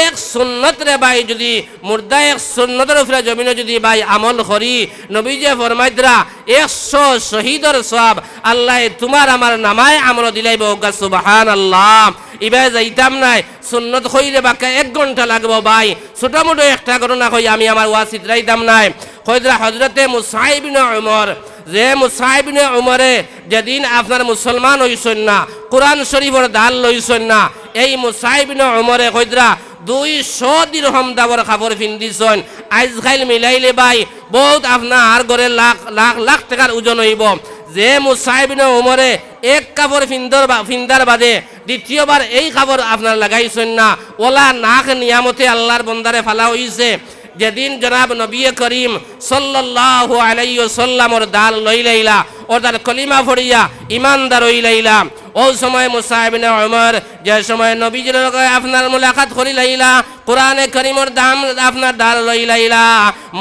এক সুন্নতরে ভাই যদি মুর্দা এক সুন্নতর উপরে জমিনো যদি ভাই আমল করি, নবীজিয়ে ফরমাইতরা, একশো শহীদর সওয়াব আল্লায় তুমার আমার নামায়ে আমলো দিলাইবো। কউক্কা সুবহানাল্লাহ। ইবায় যাইতাম নায়, সুন্নত কইলে বাক্কা এক ঘন্টা লাগবো ভাই। ছোট মোটো একটা ঘটনা কই, আমি আমার ওয়াজ ছিতরাইতাম নায়। কইতরা হজরতে মুসা ইবনে উমর, যে মুসা ইবনে উমরে যেদিন আপনার মুসলমান অইছইন না, কোরআন শরীফর দাল লইছইন না, এই মুসা ইবনে উমরে কইতরা দুইশো দিরহম দামর কাপড় ফিন্দিছইন। আইজকাইল মিলাইলে ভাই, বউত আপনার ঘরে লাখ, লাখ, লাখ টেকার ওজন অইবো। যে মুসা ইবনে উমরে এক কাপড় ফিন্দর বা-, ফিন্দার বাদে দ্বিতীয়বার এই কাপড় আপনার লাগাইছইন না, অলা নাক নিয়ামতে আল্লাহর বন্দারে ফালা অইছে। যেদিন জনাব নবী করিম সাল্লাল্লাহু আলাইহি ওয়াসাল্লামর দাল লইলাইলা, অর্থাৎ কলিমা পড়িয়া ইমানদার অইলাইলা, অউ সময় মুসা ইবনে উমর যে সময় নবীজির লগে আপনার মুলাকাত করিলাইলা, কোরআনে করিমর দাম আপনার দাল লইলাইলা,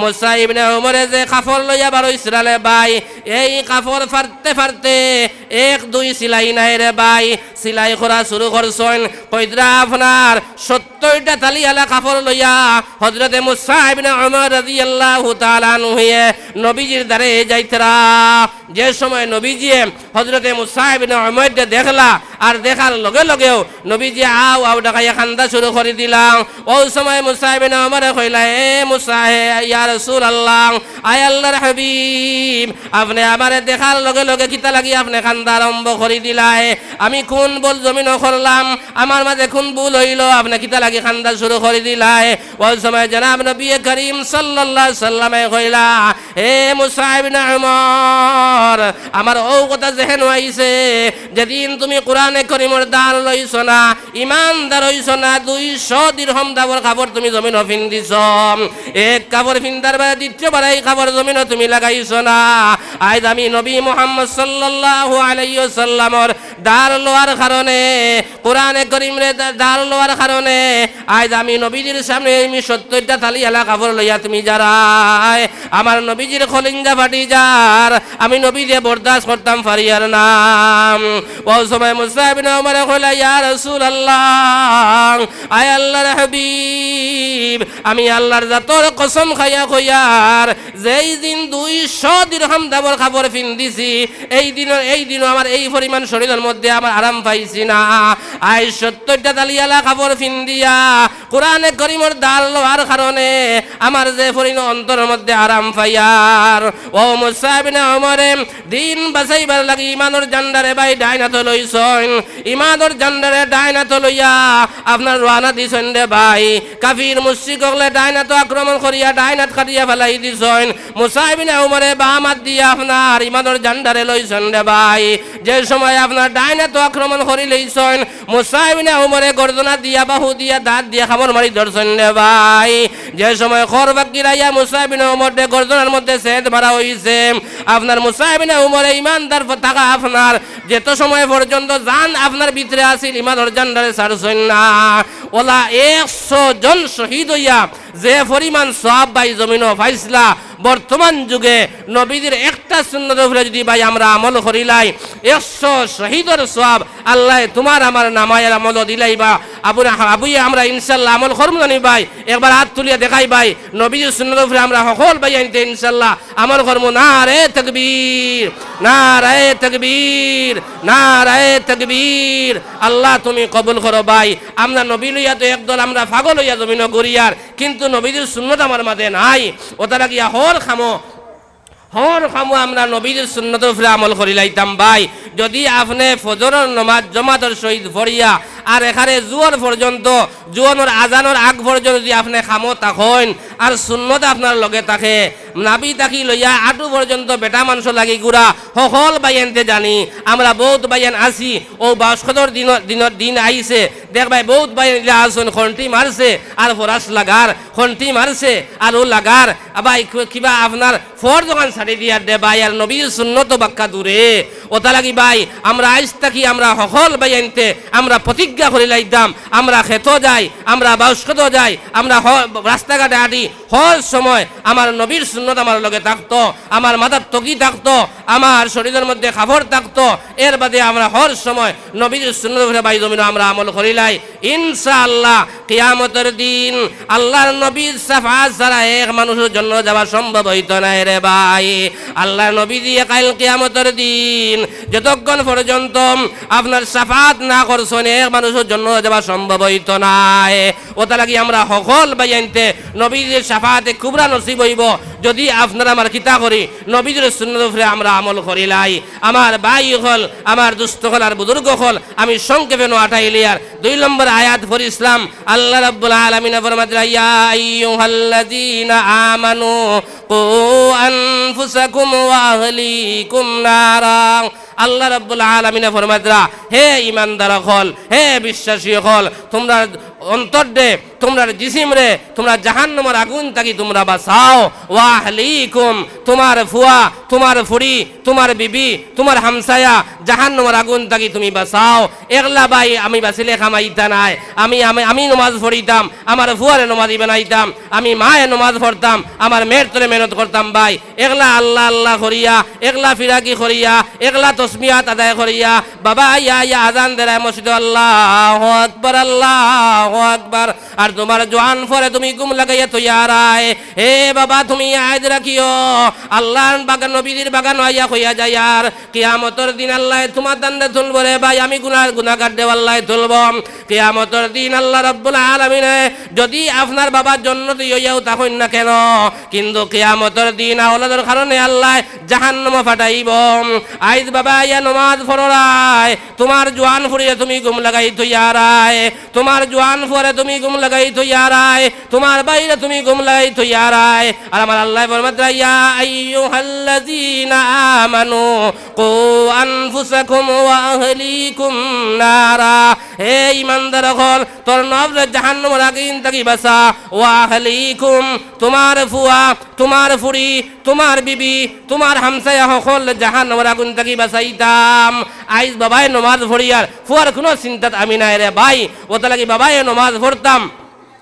মুসা ইবনে উমরে যে কাপড় লইয়া বারইছরা রে ভাই, এই কাপড় ফাড়তে ফাড়তে এক দুই সিলাই নায় রে ভাই, সিলাই করা শুরু করছইন। কইতরা আপনার সত্তইরটা তালি আলা কাপড় লইয়া হজরতে মুসা ইবনে উমর রাদিয়াল্লাহু তাআলা আনহুয়ে নবীজির দ্বারে যাইতরা। যে সময় নবীজিয়ে হজরতে মুসা ইবনে উমররে দেখলা, আর দেখার লগে লগেউ নবীজিয়ে আউ আউ ডাকাইয়া কান্দা শুরু করি দিলা। অউ সময় মুসা ইবনে উমরে কইলা, এ মুসা, হে ইয়া রাসূলুল্লাহ, আয় আল্লাহর হাবিব, আপনে আমারে দেখার লগে লগে কিতা লাগি আপনে কান্দা আরম্ভ করি দিলায়? আমি কুন ভুল জমিনো করলাম? আমার মাঝে কুন ভুল অইলো? আপনে কিতা লাগি কান্দা শুরু করি দিলায়? অউ সময় জনাব নবী করিম সাল্লাল্লাহু আলাইহি ওয়াসাল্লামে কইলা, হে মুসা ইবনে উমর, আমার অউ কথা জেহেনো আইছে, যেদিন তুমি কোরআনে করিমর দাল লইছো না, ইমানদার অইছো না, দুইশো দিরহম দামর কাপড় তুমি জমিনো ফিন্দিছো, এক কাপড় ফিন্দার বাদে দ্বিতীয়বার এই কাপড় জমিনো তুমি লাগাইছো না। আইজ আমি নবী মুহাম্মদ সাল্লাল্লাহু আলাইহি ওয়াসাল্লামর দাল লওয়ার কারণে, কোরআনে করিমরে দা-, দাল লওয়ার কারণে আইজ আমি নবীজির সামনে আমি সত্তইরটা তালি আলা কাপড় লইয়া তুমি যারায়, আমার নবীজির কলিঞ্জা ফাটি যার, আমি নবীজিয়ে বরদাস্ত করতাম পারিয়ার না। অউ সময় মুসা ইবনে উমরে কইলা, ইয়া রাসূলুল্লাহ, আয় আল্লাহর হাবিব, আমি আল্লাহর জাতর কসম খাইয়া কইয়ার, যেই দিন দুইশো দিরহম দামর কাপড় ফিন্দিছি, এই দিনও, এই দিনও আমার এই পরিমাণ শরীলর মধ্যে আমার আরাম পাইছি না। আইজ সত্তইরটা তালি আলা কাপড় ফিন্দিয়া কোরআনে করিমর দাল লওয়ার কারণে আমার যে পরিমাণ অন্তরর মধ্যে আরাম পাইয়ার। অউ মুসা ইবনে উমরে দিন বাঁচাইবার লাগি ইমানর জান্ডারে ভাই ডাইন আতো লইছইন, ইমানর জান্ডারে ডাইন আতো লইয়া আপনার রওয়ানা দিছইন রে ভাই। কাফির মুশরিক অকলে ডাইন আতো আক্রমণ করিয়া ডাইন আত কাটিয়া ফালাই দিছইন। মুসা ইবনে উমরে বাম আত দিয়া আপনার ইমানর জান্ডারে লইছইন রে ভাই। যে সময় আপনার ডাইন আতো আক্রমণ করিলাইছইন। মুসা ইবনে উমরে গর্দনা দিয়া, বাহু দিয়া, দাঁত দিয়া কামড় মারি ধরছইন রে ভাই। যে সময় খর পাখির আইয়া মুসা ইবনে উমররে গর্দনার মধ্যে ছেদ মারা অইছে, আপনার মুসা ইবনে উমরে ইমানদার ফ-, থাকা আপনার যত সময় পর্যন্ত জান আপনার ভিতরে আছিল, ইমানর জানটারে ছাড়ছইন না। অলা একশো জন শহীদ অইয়া যে পরিমাণ সওয়াব ভাই জমিনো পাইছলা, বর্তমান যুগে নবীজির একটা সুন্নতর উপরে যুদি ভাই আমরা আমল করিলাই, একশো শহীদর সওয়াব আল্লায় তুমার আমার নামায় আমলো দিলাইবা। আবু-, আবুয়ে আমরা ইনশাআল্লাহ আমল করমু জানি ভাই, একবার আত তুলিয়া দেখাই ভাই, নবীজির সুন্নতর উপরে আমরা হকল ভাইয়াইন্তে ইনশাআল্লাহ আমল করমু। নারায়ে তাকবীর, নারায়ে তাকবীর, নারায়ে তাকবীর। আল্লাহ তুমি কবুল করো ভাই। আমরা নবী লইয়া তো একদল আমরা পাগল অইয়া জমিনো ঘুরিয়ার, কিন্তু নবীজির সুন্নত আমার মাঝে নাই। অতার লাগিয়া হর কামো, হর কামো আমরা নবীজির সুন্নতর উপরে আমল করিলাইতাম ভাই। যুদি আপনে ফজরর নমাজ জমাতর সহিত পড়িয়া আর এখানে জুহর পর্যন্ত, জুহরর আজানর আগ পর্যন্ত যুদি আপনে কামো থাকইন আর সুন্নত আপনার লগে থাকে, নাভি থাকি লইয়া আটু পর্যন্ত বেটা মানষর লাগি ঘুরা, হকল ভাইয়াইন্তে জানি। আমরা বউত ভাইয়াইন আছি, অউ বাউশ কদর দিন, দিন, দিন আইছে, দেখবায় বউত ভাইয়াইন ইলা আছইন, খন্টি মারছে আর ফরাস লাগার, খন্টি মারছে আর অউ লাগার। আবার কি-, কিবা আপনার ফরজ অখান ছাড়ি দিয়ার দে ভাই, আর নবীর সুন্নত বাক্কা দূরে। অতার লাগি ভাই, আমরা আইজ থাকি আমরা হকল ভাইয়াইন্তে আমরা প্রতিজ্ঞা করিলাইতাম, আমরা খেতো যাই, আমরা বাউশ কদর যাই, আমরা হ-, রাস্তাঘাটে আটি, হর সময় আমার নবীর সুন্নত আমার লগে থাকতো, আমার মাথাত টুপি থাকতো, আমার শরীরর মধ্যে কাপড় থাকতো। এর বাদে আমরা হর সময় নবীর সুন্নতর উপরে ভাই জমিনো আমরা আমল করিলাই। ইনশাআল্লাহ, কিয়ামতর দিন আল্লার নবীর শাফাআত ছাড়া এক মানুষর জন্নতো যাওয়া সম্ভব অইতো নায় রে ভাই। আল্লার নবীজিয়ে কাইল কিয়ামতর দিন যতক্ষণ পর্যন্ত আপনার শাফাআত না করছইন, এক মানুষর জন্নতো যাওয়া সম্ভব অইতো নায়। অতার লাগি আমরা হকল ভাইয়াইন্তে নবীজির শাফাআতে কুবরা নসিব অইবো, যুদি আপনার আমার কিতা করি, নবীজির সুন্নতর উপরে আমরা আমল করিলাই। আমার ভাই অকল, আমার দুস্ত অকল, আর বুজুর্গ অকল, আমি সংক্ষেপে নু আটাইলিয়ার দুই নম্বর আয়াত পড়ছিলাম। আল্লাহ রাব্বুল আলামিনে ফরমাইরা, "ইয়া আইয়ুহাল্লাযীনা আমানু কু আনফুসাকুম ওয়া আহলিকুম নারা।" আল্লাহ রাব্বুল আলামিনে ফরমাইরা, "হে ইমানদার অকল, হে বিশ্বাসী অকল, তুমরার অন্তররে, তুমরার জিসিমরে, তুমরা জাহান্নামর আগুন থাকি তুমরা বাঁচাও। ওয়া আহলিকুম, তুমার ফুয়া, তুমার ফুড়ি, তুমার বিবি, তুমার হামসায়া, জাহান্নামর আগুন থাকি তুমি বাঁচাও।" একলা ভাই আমি বাঁচিলে কাম অইতা নায়। আমি, আমি, আমি নমাজ পড়িতাম, আমার ফুয়ারে নমাজি বানাইতাম, আমি মায়ে নমাজ পড়তাম, আমার মেয়ের তরে মেহনত করতাম ভাই। একলা আল্লাহ আল্লাহ করিয়া, একলা ফিরাকি করিয়া, একলা তসবিহাত আদায় করিয়া, বাবা আইয়া আইয়া আজান দেরায় মসজিদো, "আল্লাহু আকবার, আল্লাহু আকবার।" আর তুমার জোয়ান ফুয়ারে তুমি ঘুম লাগাইয়া থইয়ারায়। হে বাবা, তুমি ইয়াদ রাখিও, আল্লার বাগান, নবীজির বাগানো আইয়া কইয়া যাইয়ার, কিয়ামতর দিন আল্লায় তুমার তানরে তুলবো রে ভাই, আমি গুনার গুনাগার রে আল্লায় তুলবো। কিয়ামতর দিন আল্লাহ রাব্বুল আলামিনে যুদি আপনার বাবা জন্নতি অইয়াও থাকইন না কেন, কিন্তু কিয়ামতর দিন আওলাদর কারণে আল্লায় জাহান্নামো পাঠাইবো। আইজ বাবা আইয়া নমাজ পড়রায়, তুমার জোয়ান ফুড়িরে তুমি ঘুম লাগাই থইয়ারায়, তুমার জোয়ান ফুয়ারে তুমি ঘুম লাগাই থইয়ারায়, তুমার ভাইরে তুমি ঘুম লাগাই থইয়ারায়। আর আমার আল্লায় ফরমাইরা, "ইয়া আইয়ুহাল্লাযীনা আমানু কু আনফুসাকুম ওয়া আহলিকুম নারা।" হে ইমানদার অকল, তোর নফসরে জাহান্নামর আগুন থাকি বাঁচা। ওয়া আহলিকুম, তুমার ফুয়া, তুমার ফুড়ি, তুমার বিবি, তুমার হামসায়া হকলরে জাহান্নামর আগুন থাকি বাঁচাইতাম। আইজ বাবায় নমাজ পড়িয়ার, ফুয়ার কুনু চিন্তাত আমি নাই রে ভাই। অতার লাগি বাবায় নমাজ পড়তাম,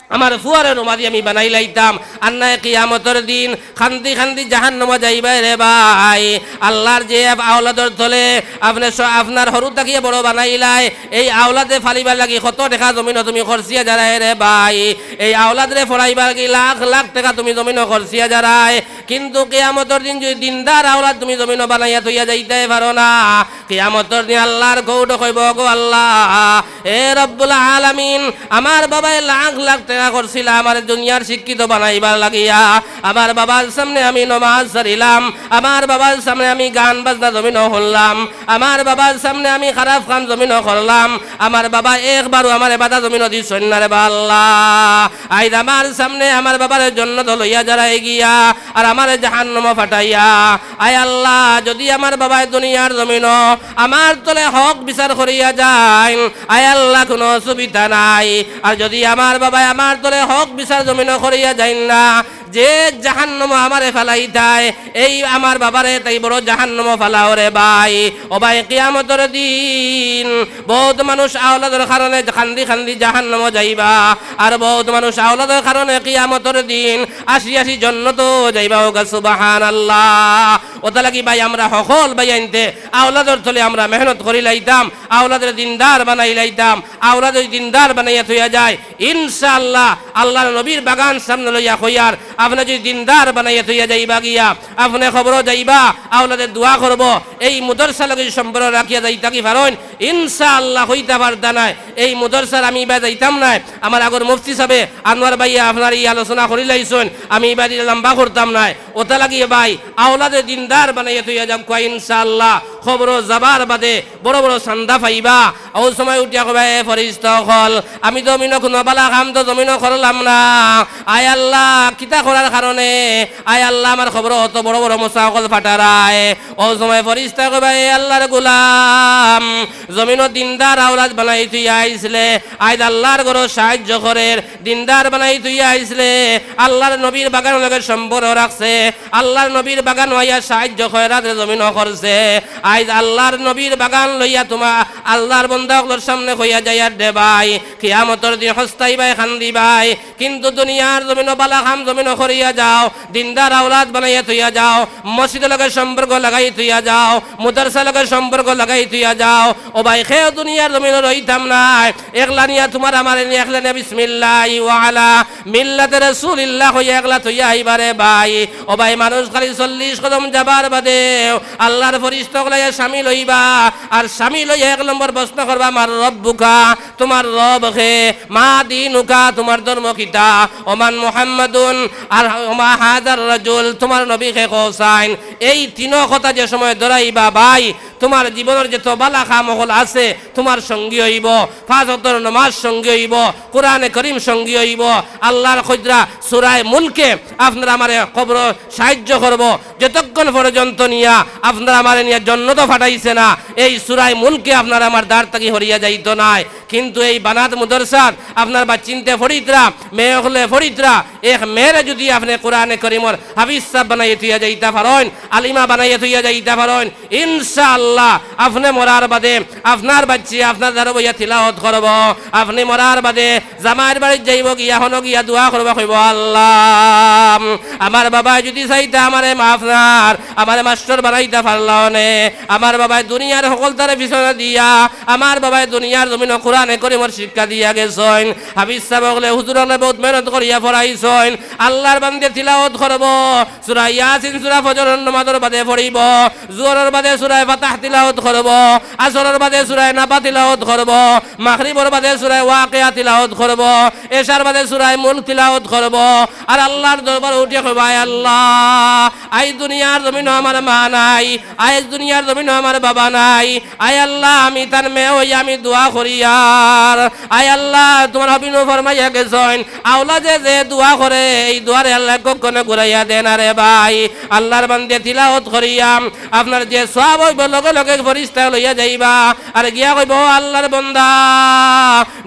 আমার ফুয়ারে নমাজি আমি বানাইলাইতাম। আর নায় কিয়ামতর দিন কান্দি কান্দি জাহান্নামো যাইবায় রে ভাই। আল্লার যে আওলাদর তলে আপনে স-, আপনার হুরু থাকিয়া বড় বানাইলায়, এই আওলাদে ফালিবার লাগি কত টেকা জমিনো তুমি খরচিয়া যারায় রে ভাই। এই আওলাদরে পড়াইবার লাগি লাখ লাখ টেকা তুমি জমিনো খরচিয়া যারায়। কিন্তু কিয়ামতর দিন যুদি দিনদার আওলাদ তুমি জমিনো বানাইয়া থইয়া যাইতায় পারো না, কিয়ামতর দিন আল্লার কোর্টো কইবো, "ওগো আল্লাহ, এ রব্বুল আলামিন, আমার বাবায় লাখ লাখ টেকা খরচিলা আমারে দুনিয়ার শিক্ষিত বানাইবার লাগিয়া। আমার বাবার সামনে আমি নমাজ ছাড়িলাম, আমার বাবার সামনে আমি গান বাজনা জমিনো হুনলাম, আমার বাবার সামনে আমি খারাপ কাম জমিনো করলাম, আমার বাবায় একবারও আমারে বাধা জমিনো দিছইন না রে বা আল্লাহ। আইজ আমার সামনে আমার বাবারে জন্নতো লইয়া যারায় গিয়া, আর আমারে জাহান্নামো ফাটাইয়া। আয় আল্লাহ, যুদি আমার বাবায় দুনিয়ার জমিনো আমার তলে হক বিচার করিয়া যাইন, আয় আল্লাহ, কুনু অসুবিধা নাই। আর যুদি আমার বাবায় আমার তলে হক বিচার জমিনো করিয়া যাইন না, যে জাহান্নামো আমারে ফালাইতায়, এই আমার বাবারে তাই বড় জাহান্নামো ফালাও রে ভাই। ও ভাই, কিয়ামতর দিন বউত মানুষ আওলাদর কারণে কান্দি কান্দি জাহান্নামো যাইবা, আর বউত মানুষ আওলাদর কারণে কিয়ামতর দিন আসি আসি জন্নতো যাইবা। ওগা সুবহানাল্লাহ। অতালাগি ভাই, আমরা হকল ভাইয়াইন্তে আওলাদর তলে আমরা মেহনত করি লাইতাম, আওলাদরে দিনদার বানাই লাইতাম। আওলাদ যুদি দিনদার বানাইয়া থইয়া যায়, ইনশাআল্লাহ, আল্লাহর নবীর বাগান সামনে লইয়া কইয়ার, আপনে যুদি দিনদার বানাইয়া থইয়া যাইবা গিয়া, আপনে কবরো যাইবা, আওলাদে দোয়া করবো। এই মুদরসা লগে সম্পর্ক রাখিয়া যাইতা কি পারইন? ইনশাআল্লাহ, কইতা পারতা নায়। এই মুদরসার আমি ইবায় যাইতাম নায়। আমার আগর মুফতি সাবে আনোয়ার ভাইয়া আপনার এই আলোচনা করি লাইছইন, আমি ইবায় লম্বা করতাম নায়। অতালাগি ভাই, আওলাদে দিনদার বানাইয়া থইয়া যাউক্কা ইনশাআল্লাহ। কবরো যাবার বাদে বড় বড় চান্দা পাইবা। অউ সময় উঠিয়া কইবা, "এ ফিরিস্তা অকল, আমি তো জমিনো কুনু বালা কাম তো জমিনো করলাম না। আয় আল্লাহ, কিতা করার কারণে, আয় আল্লাহ, আমার কবরো অত বড় বড় মশা অকল ফাটারায়।" অউ সময় ফিরিস্তা কইবা, "এ আল্লাহর গোলাম, জমিনো দিনদার আওলাদ বানাই থইয়া আইছলে, আইজ আল্লাহর ঘরো সাহায্য করের, দিনদার বানাই থইয়া আইছলে, আল্লাহর নবীর বাগানর লগে সম্পর্ক রাখছে, আল্লাহর নবীর বাগানো আইয়া সাহায্য খয়রাতরে জমিনো করছে। আইজ আল্লাহর নবীর বাগান লইয়া তুমার আল্লাহর বন্দা অকলর সামনে কইয়া যাইয়ার রে ভাই, কিয়ামতর দিন হস্তাইবায়, কান্দিবায়, কিন্তু দুনিয়ার জমিনো বালা কাম জমিনো করিয়া যাও, দিনদার আওলাদ বানাইয়া থইয়া যাও, মসজিদর লগে সম্পর্ক লাগাই থইয়া যাও, মুদরসার লগে সম্পর্ক লাগাই থইয়া যাও। ও ভাই, কেউ দুনিয়ার জমিনো রইতাম নায়, একলা নিয়া তুমার আমারে নিয়া একলা নিয়া বিসমিল্লাহি ওয়া আলা মিল্লাতে রাসূলিল্লাহ কইয়া একলা থইয়া আইবা রে ভাই। ও ভাই, মানুষ খালি চল্লিশ কদম যাবার বাদে আল্লাহর ফিরিস্তা অকল আইয়া শামিল অইবা, আর শামিল অইয়া এক নম্বর প্রশ্ন করবা, "মান রব্বুকা?" তুমার রব কে? "মা দীনুকা?" তুমার ধর্ম কিতা? "ওমান মুহাম্মাদুন?" আর "ওমা হাযার রাজুল?" তুমার নবী কে কওছাইন? এই তিনো কথা যে সময় ধরাইবা ভাই, তুমার জীবনর যত বালা কাম অকল আছে, তুমার সঙ্গী অইবো, পাঁচ ওয়াক্তর নমাজ সঙ্গী অইবো, কোরআনে করিম সঙ্গী অইবো। আল্লাহর কইদরা সূরায়ে মুলকে আপনার আমারে কবরো সাহায্য করবো। যতক্ষণ পর্যন্ত নিয়া আপনার আমারে নিয়া জন্নতো ফাটাইছে না, এই সূরায়ে মুলকে আপনার আমার দ্বার থাকি হরিয়া যাইতো নায়। কিন্তু এই বানাত মুদরসাত আপনার বাচ্চিন্তে ফড়িতরা, মেয়ে অকলে ফড়িতরা, এক মেয়েরে যুদি আপনে কোরআনে করিমর হাফিজ সাব বানাইয়া থইয়া যাইতা পারইন, আলিমা বানাইয়া থইয়া যাইতা পারইন, ইনশাআল্লাহ, আপনে মরার বাদে আপনার বাচ্চি আপনার দ্বারো বইয়া তিলাওত করবো। আপনে মরার বাদে জামাইর বাড়িত যাইবো, গিয়া হনো গিয়া দোয়া করবো, কইবো, "আল্লাহ, আমার বাবায় যুদি চাইতা আমারে মাফ নার, আমারে মাস্টর বানাইতা পারলা অনে। আমার বাবায় দুনিয়ার হকলতারে পিছনে দিয়া, আমার বাবায় দুনিয়ার জমিনো কোরআনে করিমর শিক্ষা দিয়া গেছইন, হাফিজ সাব অকলে, হুজুর অকলে বউত মেহনত করিয়া পড়াইছইন।" আল্লাহর বান্দে তিলাওত করবো, সূরা ইয়াসিন, সূরা ফজরর নমাজর বাদে পড়িবো, জোহরর বাদে সূরা ফাতাহ তিলাওত করবো, আসরর বাদে সূরা নাবা তিলাওত করবো, মাগরিবর বাদে সূরা ওয়াকিয়া তিলাওত করবো, এশার বাদে সূরা মুলক তিলাওত করবো। আর আল্লাহর দরবারো উঠিয়া কইবো, "আয় আল্লাহ, আইজ দুনিয়ার জমিনো আমার মা নাই, আইজ দুনিয়ার জমিনো আমার বাবা নাই, আয় আল্লাহ, আমি তান মেয়ে অইয়া আমি দোয়া করিয়ার, আয় আল্লাহ, তুমার হাবিবে ফরমাইয়া গেছইন, আওলাদে যে দোয়া করে, এই দোয়ারে আল্লায় কখনো ঘুরাইয়া দেয় না রে ভাই।" আল্লাহর বান্দে তিলাওত করিয়া আপনার যে সওয়াব অইবো, লগে লগে ফিরিস্তা লইয়া যাইবা। আর গিয়া কইবো, "ও আল্লাহর বান্দা,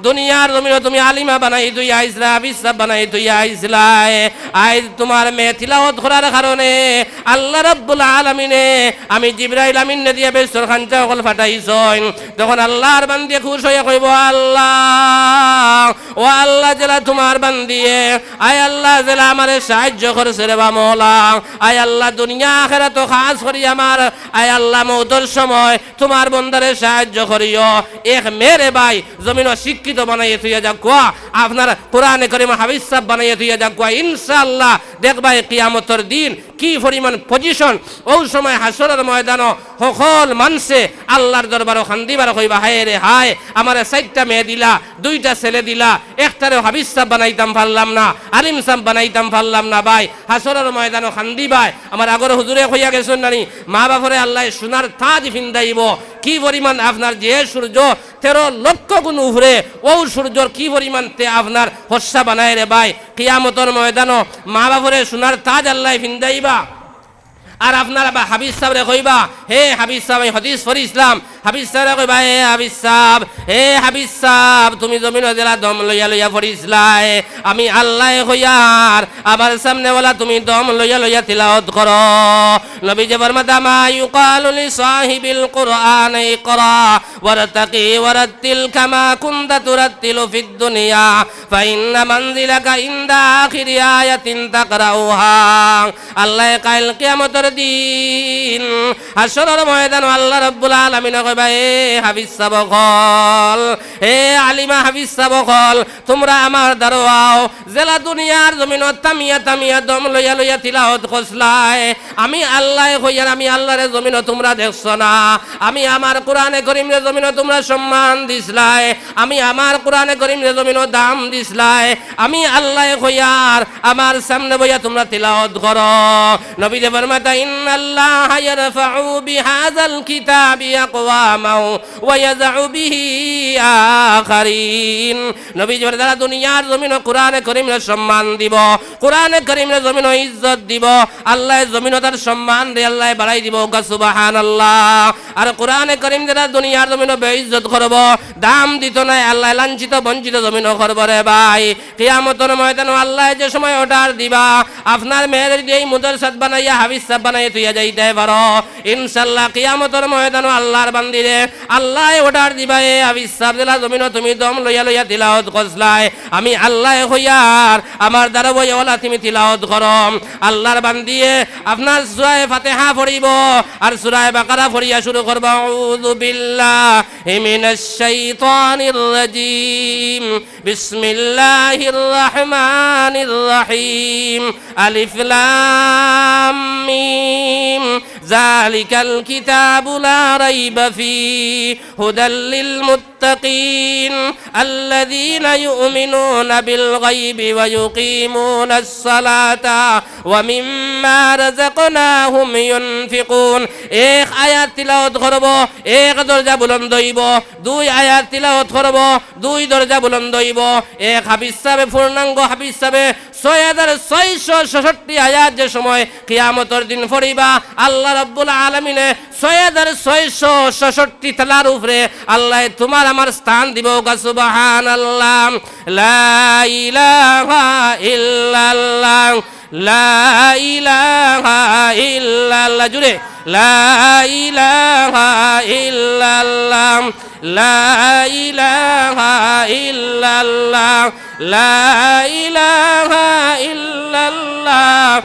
দুনিয়ার জমিনো তুমি আলিমা বানাই থইয়া আইছলায়, হাফিজ সাব বানাই থইয়া আইছলায়, আইজ তুমার মেয়ে তিলাওত করার কারণে আল্লাহ রাব্বুল আলামিনে, আমি জিবরাইল আমিনরে দিয়া বেহেস্তর খাঞ্চা অকল ফাটাইছইন।" তখন আল্লাহর বান্দে খুশ অইয়া কইবো, "আল্লাহ, ও আল্লাহ, যেলা তুমার বান্দিয়ে, আয় আল্লাহ, যেলা আমারে সাহায্য করছে রে বা মওলা, আয় আল্লাহ, দুনিয়া আখেরাতো খাছ করি আমার, আয় আল্লাহ, মউতর সময় তুমার বন্দারে সাহায্য করিও।" এক মেয়েরে ভাই জমিনো শিক্ষিত বানাইয়া থইয়া যাউক্কা, আপনার কোরআনে করিম হাফিজ সাব বানাইয়া থইয়া যাউক্কা, ইনশাআল্লাহ দেখবায় কিয়ামতর দিন কি পরিমাণ position। অউ সময় হাশরর ময়দানো হকল মানষে আল্লাহর দরবারো কান্দিবা আর কইবা, "হায় রে হায়, আমারে চাইরটা মেয়ে দিলা, দুইটা ছেলে দিলা, একটারেও হাফিজ সাব বানাইতাম পারলাম না, আলিম সাব বানাইতাম পারলাম না।" ভাই, হাশরর ময়দানো কান্দিবায়। আমার আগর হুজুরে কইয়া গেছইন নানি, মা বাপরে আল্লায় সোনার তাজ ফিন্দাইবো, কি পরিমাণ আপনার যে সূর্য তেরো লক্ষ গুণ উপরে, অউ সূর্যর কি পরিমাণ তে আপনার হর্ষা বানায় রে ভাই। কিয়ামতর ময়দানো মা বাপরে সোনার তাজ আল্লায় ফিন্দাইবা। আর আপনার আবার হাফিজ সাবরে কইবা, "হে হাফিজ সাব, আমি হাদিস পড়ছিলাম।" হাফিজ সাবরে কইবা, "হে হাফিজ সাব, হে হাফিজ সাব, তুমি জমিনো যেলা দম লইয়া লইয়া পড়ছিলায়, আমি আল্লায় কইয়ার, আমার সামনে ওলা তুমি দম লইয়া লইয়া তিলাওত করো।" নবীজি ফরমাইতা, "মা ইউকালু লিসাহিবিল কুরআন ইকরা ওয়ারতাকি ওয়ারাত্তিল কামা কুনতা তুরাত্তিলু ফিদ দুনিয়া, ফাইন্না মানজিলাকা ইনদা আখিরি আয়াতিন তাকরাউহা।" আল্লায় কাইল কিয়ামতর দিন হাশরর ময়দানো আল্লাহ রাব্বুল আলামিনে কইবা, "এ হাফিজ সাব অকল, এ আলিমা হাফিজ সাব অকল, তুমরা আমার দ্বারো আও।" যেলা দুনিয়ার জমিনো তামিয়া তামিয়া দম লইয়া লইয়া তিলাওত করছলায়, আমি আল্লায় কইয়ার, আমি আল্লারে জমিনো তুমরা দেখছো না। আমি আমার কোরআনে করিমরে জমিনো তুমরা সম্মান দিছলায়, আমি আমার কোরআনে করিমরে জমিনো দাম দিছলায়। আমি আল্লায় কইয়ার, আমার সামনে বইয়া তুমরা তিলাওত করো। নবীজি ফরমাইতা, "ইন্নাল্লাহা ইয়ারফাউ বিহাযাল কিতাবি আকওয়ামান ওয়া ইয়াযাউ বিহি আখারিন।" নবীজি ফরমাইতা, যারা দুনিয়ার জমিনো কোরআনে করিমরে সম্মান দিবো, কোরআনে করিমরে জমিনো ইজ্জত দিবো, আল্লায় জমিনো তার সম্মানরে আল্লায় বাড়াই দিবো। কউক্কা সুবহানাল্লাহ। আর কোরআনে করিম যেরা দুনিয়ার জমিনো বেইজ্জত করবো, দাম দিতো নায়, আল্লায় লাঞ্ছিত বঞ্চিত জমিনো করবো রে ভাই। কিয়ামতর ময়দানো আল্লায় যে সময় order দিবা, আপনার মেয়েরে যদি এই মাদ্রাসাত বানাইয়া হাফিজ সাব বানাইয়া থইয়া যাইতায় পারো, ইনশাআল্লাহ কিয়ামতর ময়দানো আল্লার বান্দিরে আল্লায় order দিবা, "এ হাফিজ সাব, যেলা জমিনো তুমি দম লইয়া লইয়া তিলাওত করছলায়, আমি আল্লায় কইয়ার, আমার দ্বারো বইয়া ওলা তুমি তিলাওত করো।" আল্লার বান্দিয়ে আপনার সূরায়ে ফাতিহা পড়িবো আর সূরায়ে বাকারা পড়িয়া শুরু করবো, "আউযু বিল্লাহি মিনাশ শাইতানির রাজীম। বিসমিল্লাহির রাহমানির রাহিম। আলিফ লাম মিম। যালিকাল কিতাবু লা রাইবা ফি। হুদাল লিল মুত্তাকিন। আল্লাযীনা ইউমিনুনা বিল গাইবি ওয়া ইউকিমুনাস সালাতা ওয়া মিম্মা রাযাকনাহুম ইউনফিকুন।" এক আয়াত তিলাওত করবো, এক দরজা বুলন্দ অইবো। দুই আয়াত তিলাওত করবো, দুই দরজা বুলন্দ অইবো। এক হাফিজ সাবে, পূর্ণাঙ্গ হাফিজ সাবে ছয় হাজার ছয়শো ছষট্টি আয়াত যে সময় কিয়ামতর দিন পড়িবা, আল্লাহ রাব্বুল আলামিনে ছয় হাজার ছয়শো ছষট্টি তলার উপরে আল্লায় তুমার আমার স্থান দিবো। কউক্কা সুবহানাল্লাহ। লা ইলাহা ইল্লাল্লাহ। লা ইলাহা ইল্লাল্লাহ। জুরে। লা ইলাহা ইল্লাল্লাহ। লা ইলাহা ইল্লাল্লাহ। লা ইলাহা ইল্লাল্লাহ।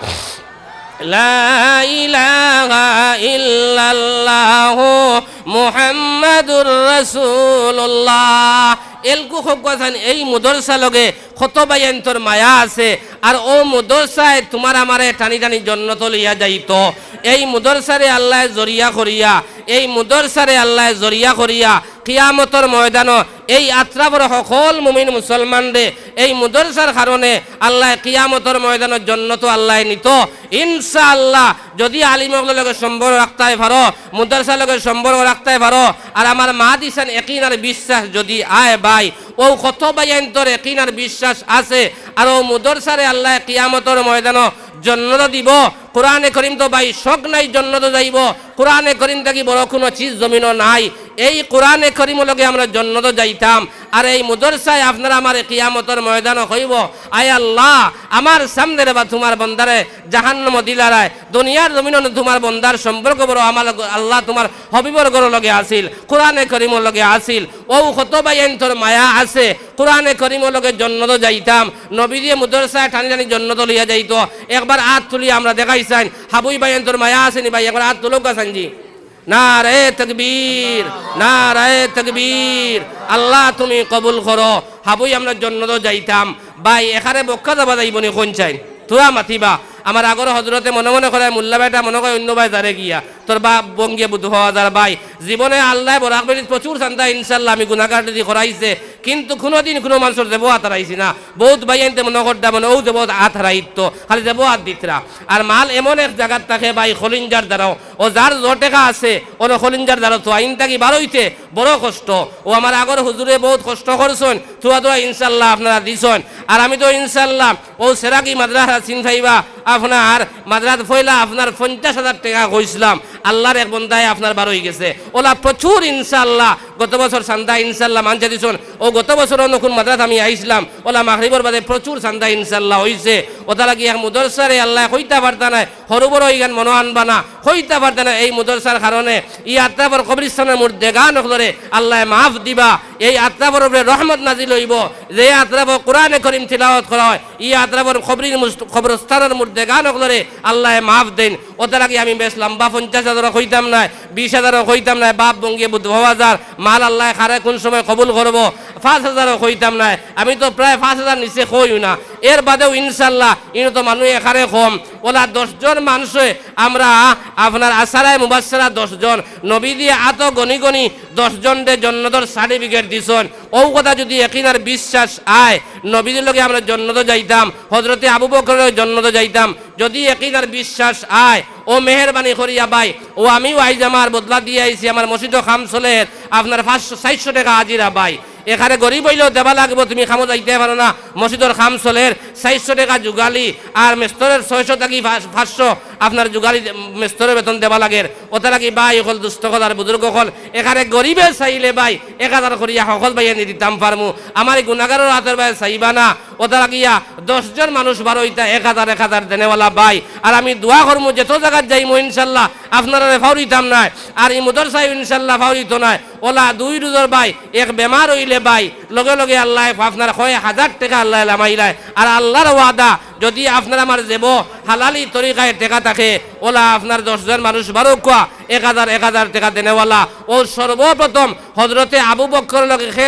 লা ইলাহা ইল্লাল্লাহু মুহাম্মাদুর রাসূলুল্লাহ। এলকু কউক্কা চাইন, এই মাদ্রাসার লগে কত ভাইয়াইন্তর মায়া আছে, আর অউ মাদ্রাসায় তুমার আমারে টানি টানি জন্নতো লইয়া যাইতো। এই মাদ্রাসারে আল্লায় জরিয়া করিয়া, এই মাদ্রাসারে আল্লায় জরিয়া করিয়া কিয়ামতর ময়দানো এই আত্রাফর হকল মুমিন মুসলমানরে এই মাদ্রাসার কারণে আল্লায় কিয়ামতর ময়দানো জন্নতো আল্লায় নিতো। ইনশাআল্লাহ, যুদি আলিম অকলর লগে সম্পর্ক রাখতায় পারো, মাদ্রাসার লগে সম্পর্ক রাখতায় পারো, আর আমার মাত ইছান একিন আর বিশ্বাস যুদি আয় ভাই, অউ কত ভাইয়াইন্তর একিন আর বিশ্বাস আছে, আর অউ মাদ্রাসারে আল্লায় কিয়ামতর ময়দানো জন্নতো দিবো। কোরআনে করিম তো ভাই শখ নাই জন্নতো যাইবো, কোরআনে করিম থাকি বড় কুনু চিজ জমিনো নাই। এই কোরআনে করিমর লগে আমরা জন্নতো যাইতাম। আর এই মাদ্রাসায় আপনারা আমারে কিয়ামতর ময়দানো কইবো, "আয় আল্লাহ, আমার সামনে রে বা তুমার বন্দারে জাহান্নামো দিলারায়, দুনিয়ার জমিনো তুমার বন্দার সম্পর্ক বড়, আমার লগে আল্লাহ তুমার হাবিবর ঘরর লগে আছিল, কোরআনে করিমর লগে আছিল।" অউ কত ভাইয়াইন্তর মায়া আছে, কোরআনে করিমর লগে জন্নতো যাইতাম। নবীজিয়ে মাদ্রাসায় টানি টানি জন্নতো লইয়া যাইতো। একবার আত তুলি আমরা দেখাই চাইন, হাবুই ভাইয়াইন্তর মায়া আছে নি ভাই? একবার আত তুলউক্কা চাইন জি। নারায়ে তাকবীর, নারায়ে তাকবীর। আল্লাহ তুমি কবুল করো। হাবুই আমরা জন্নতো যাইতাম। ভাই, এখানে বক্কা যাবা যাইবো নি কইন চাইন? থুড়া মাতিবা। আমার আগর হজরতে মনে মনে কইরা, মোল্লা বেটা মনে কয় অইন্য বায় যারে গিয়া। তোর বাপ বঙ্গে বুধ হওয়া যার ভাই, জীবনে আল্লায় বরাক ভ্যালিত প্রচুর চান্দা ইনশাআল্লাহ আমি গুনাগার যদি করাইছে, কিন্তু কুনুদিন কুনু মানষর জেবো আত হারাইছি না। বউত ভাইয়াইন্তে মনো করতা মনে অউ জেবো আত হারাইতো, খালি জেবো আত দিতরা। আর মাল এমন এক জাগাত থাকে ভাই, কলিঞ্জার দ্বারাও, ও যার যে টেকা আছে, অনো কলিঞ্জার দ্বারা তো আইন থাকি বারইতে বড় কষ্ট। ও আমার আগর হুজুরে বউত কষ্ট করছইন, থুড়া থুড়া ইনশাআল্লাহ আপনারা দিছইন। আর আমি তো ইনশাআল্লাহ অউ সেরাকি মাদ্রাসা চিন পাইবা, আপনার মাদ্রাসাত পয়লা আপনার পঞ্চাশ হাজার টেকা কইছলাম, আল্লার এক বন্দায় আপনার বারই গেছে। অলা প্রচুর ইনশাআল্লাহ গত বছর চান্দা ইনশাআল্লাহ মানষে দিছইন। অউ গত বছরও নকুন মাদ্রাসাত আমি আইছলাম, অলা মাগরিবর বাদে প্রচুর চান্দা ইনশাআল্লাহ অইছে। অতার লাগি এক মুদরসারে আল্লায় কইতা পারতা নায়, হরু বড় ইখান মনো আনবা না, কইতা পারতা নায়। এই মুদরসার কারণে ই আত্রাফর কবরিস্তানর মুর্দেগান অকলরে আল্লায় মাফ দিবা। এই আত্রাফর উপরে রহমত নাজিল অইবো। যে আত্রাফো কোরআনে করিম তিলাওয়াত করা অয়, ই আত্রাফর কবরির মুস-, কবরস্তানর মুর্দেগান অকলরে আল্লায় মাফ দেইন। অতার লাগি আমি বেশ লম্বা পঞ্চাশ হাজারও কইতাম নায়, বিশ হাজারও কইতাম নায়, বাপ বঙ্গে বুধ হওয়া যার, মাল আল্লায় কারে কুন সময় কবুল করবো, পাঁচ হাজারও কইতাম নায়। আমি তো প্রায় পাঁচ হাজার নিচে কইও না। এর বাদেও ইনশাআল্লাহ ইনো তো মানুষ একারে কম, অলা দশ জন মানষে আমরা আপনার আশারায়ে মুবাশশারা দশ জন, নবীজিয়ে আতো গনি গনি দশ জনরে জন্নতর সার্টিফিকেট দিছইন। অউ কথা যদি একিন আর বিশ্বাস আয়, নবীজির লগে আমরা জন্নতো যাইতাম, হজরতে আবু বকরর লগে জন্নতো যাইতাম, যদি একিন আর বিশ্বাস আয়, অউ মেহেরবানি করিয়া ভাই, অউ আমিও আইজ আমার বদলা দিয়া আইছি, আমার মসজিদো কাম চলের, আপনার পাঁচশো, চাইরশো টেকা হাজিরা ভাই। একারে গরিব অইলেও দেওয়া লাগবো, তুমি কামো যাইতায় পারো না, মসজিদর কাম চলের, চাইরশো টেকা জুগালি, আর মেস্তরর ছয়শো থাকি পাঁচ-, পাঁচশো আপনার জুগালি দে-, মেস্তরর বেতন দেওয়া লাগের। অতার লাগি ভাই অকল, দুস্ত অকল আর বুজুর্গ অকল, একারে গরিবে চাইলে ভাই এক হাজার করিয়া হকল ভাইয়াইন্তে দিতাম পারমু। আমার ই গুনাগারর আতর ভাই চাইবা না। অতার লাগিয়া দশ জন মানুষ বারইতা এক হাজার এক হাজার দেনেওয়ালা ভাই। আর আমি দোয়া করমু, যত জাগাত যাইমু ইনশাআল্লাহ আপনারারে ফাউরিতাম নায়, আর ই মুদরসায় ইনশাআল্লাহ ফাউরিতো নায়। অলা দুই রুজর ভাই, এক বেমার অইলে ভাই, লগে লগে আল্লায় আপনার কয় হাজার টেকা আল্লায় লামাইলায়। আর আল্লার ওয়াদা, যদি আপনার আমার জেবো হালালি তরিকায় টেকা থাকে, অলা আপনার দশ জন মানুষ বারউক্কা এক হাজার এক হাজার টেকা দেনেওয়ালা। অউ সর্বপ্রথম হজরতে আবু বকরর লগে কে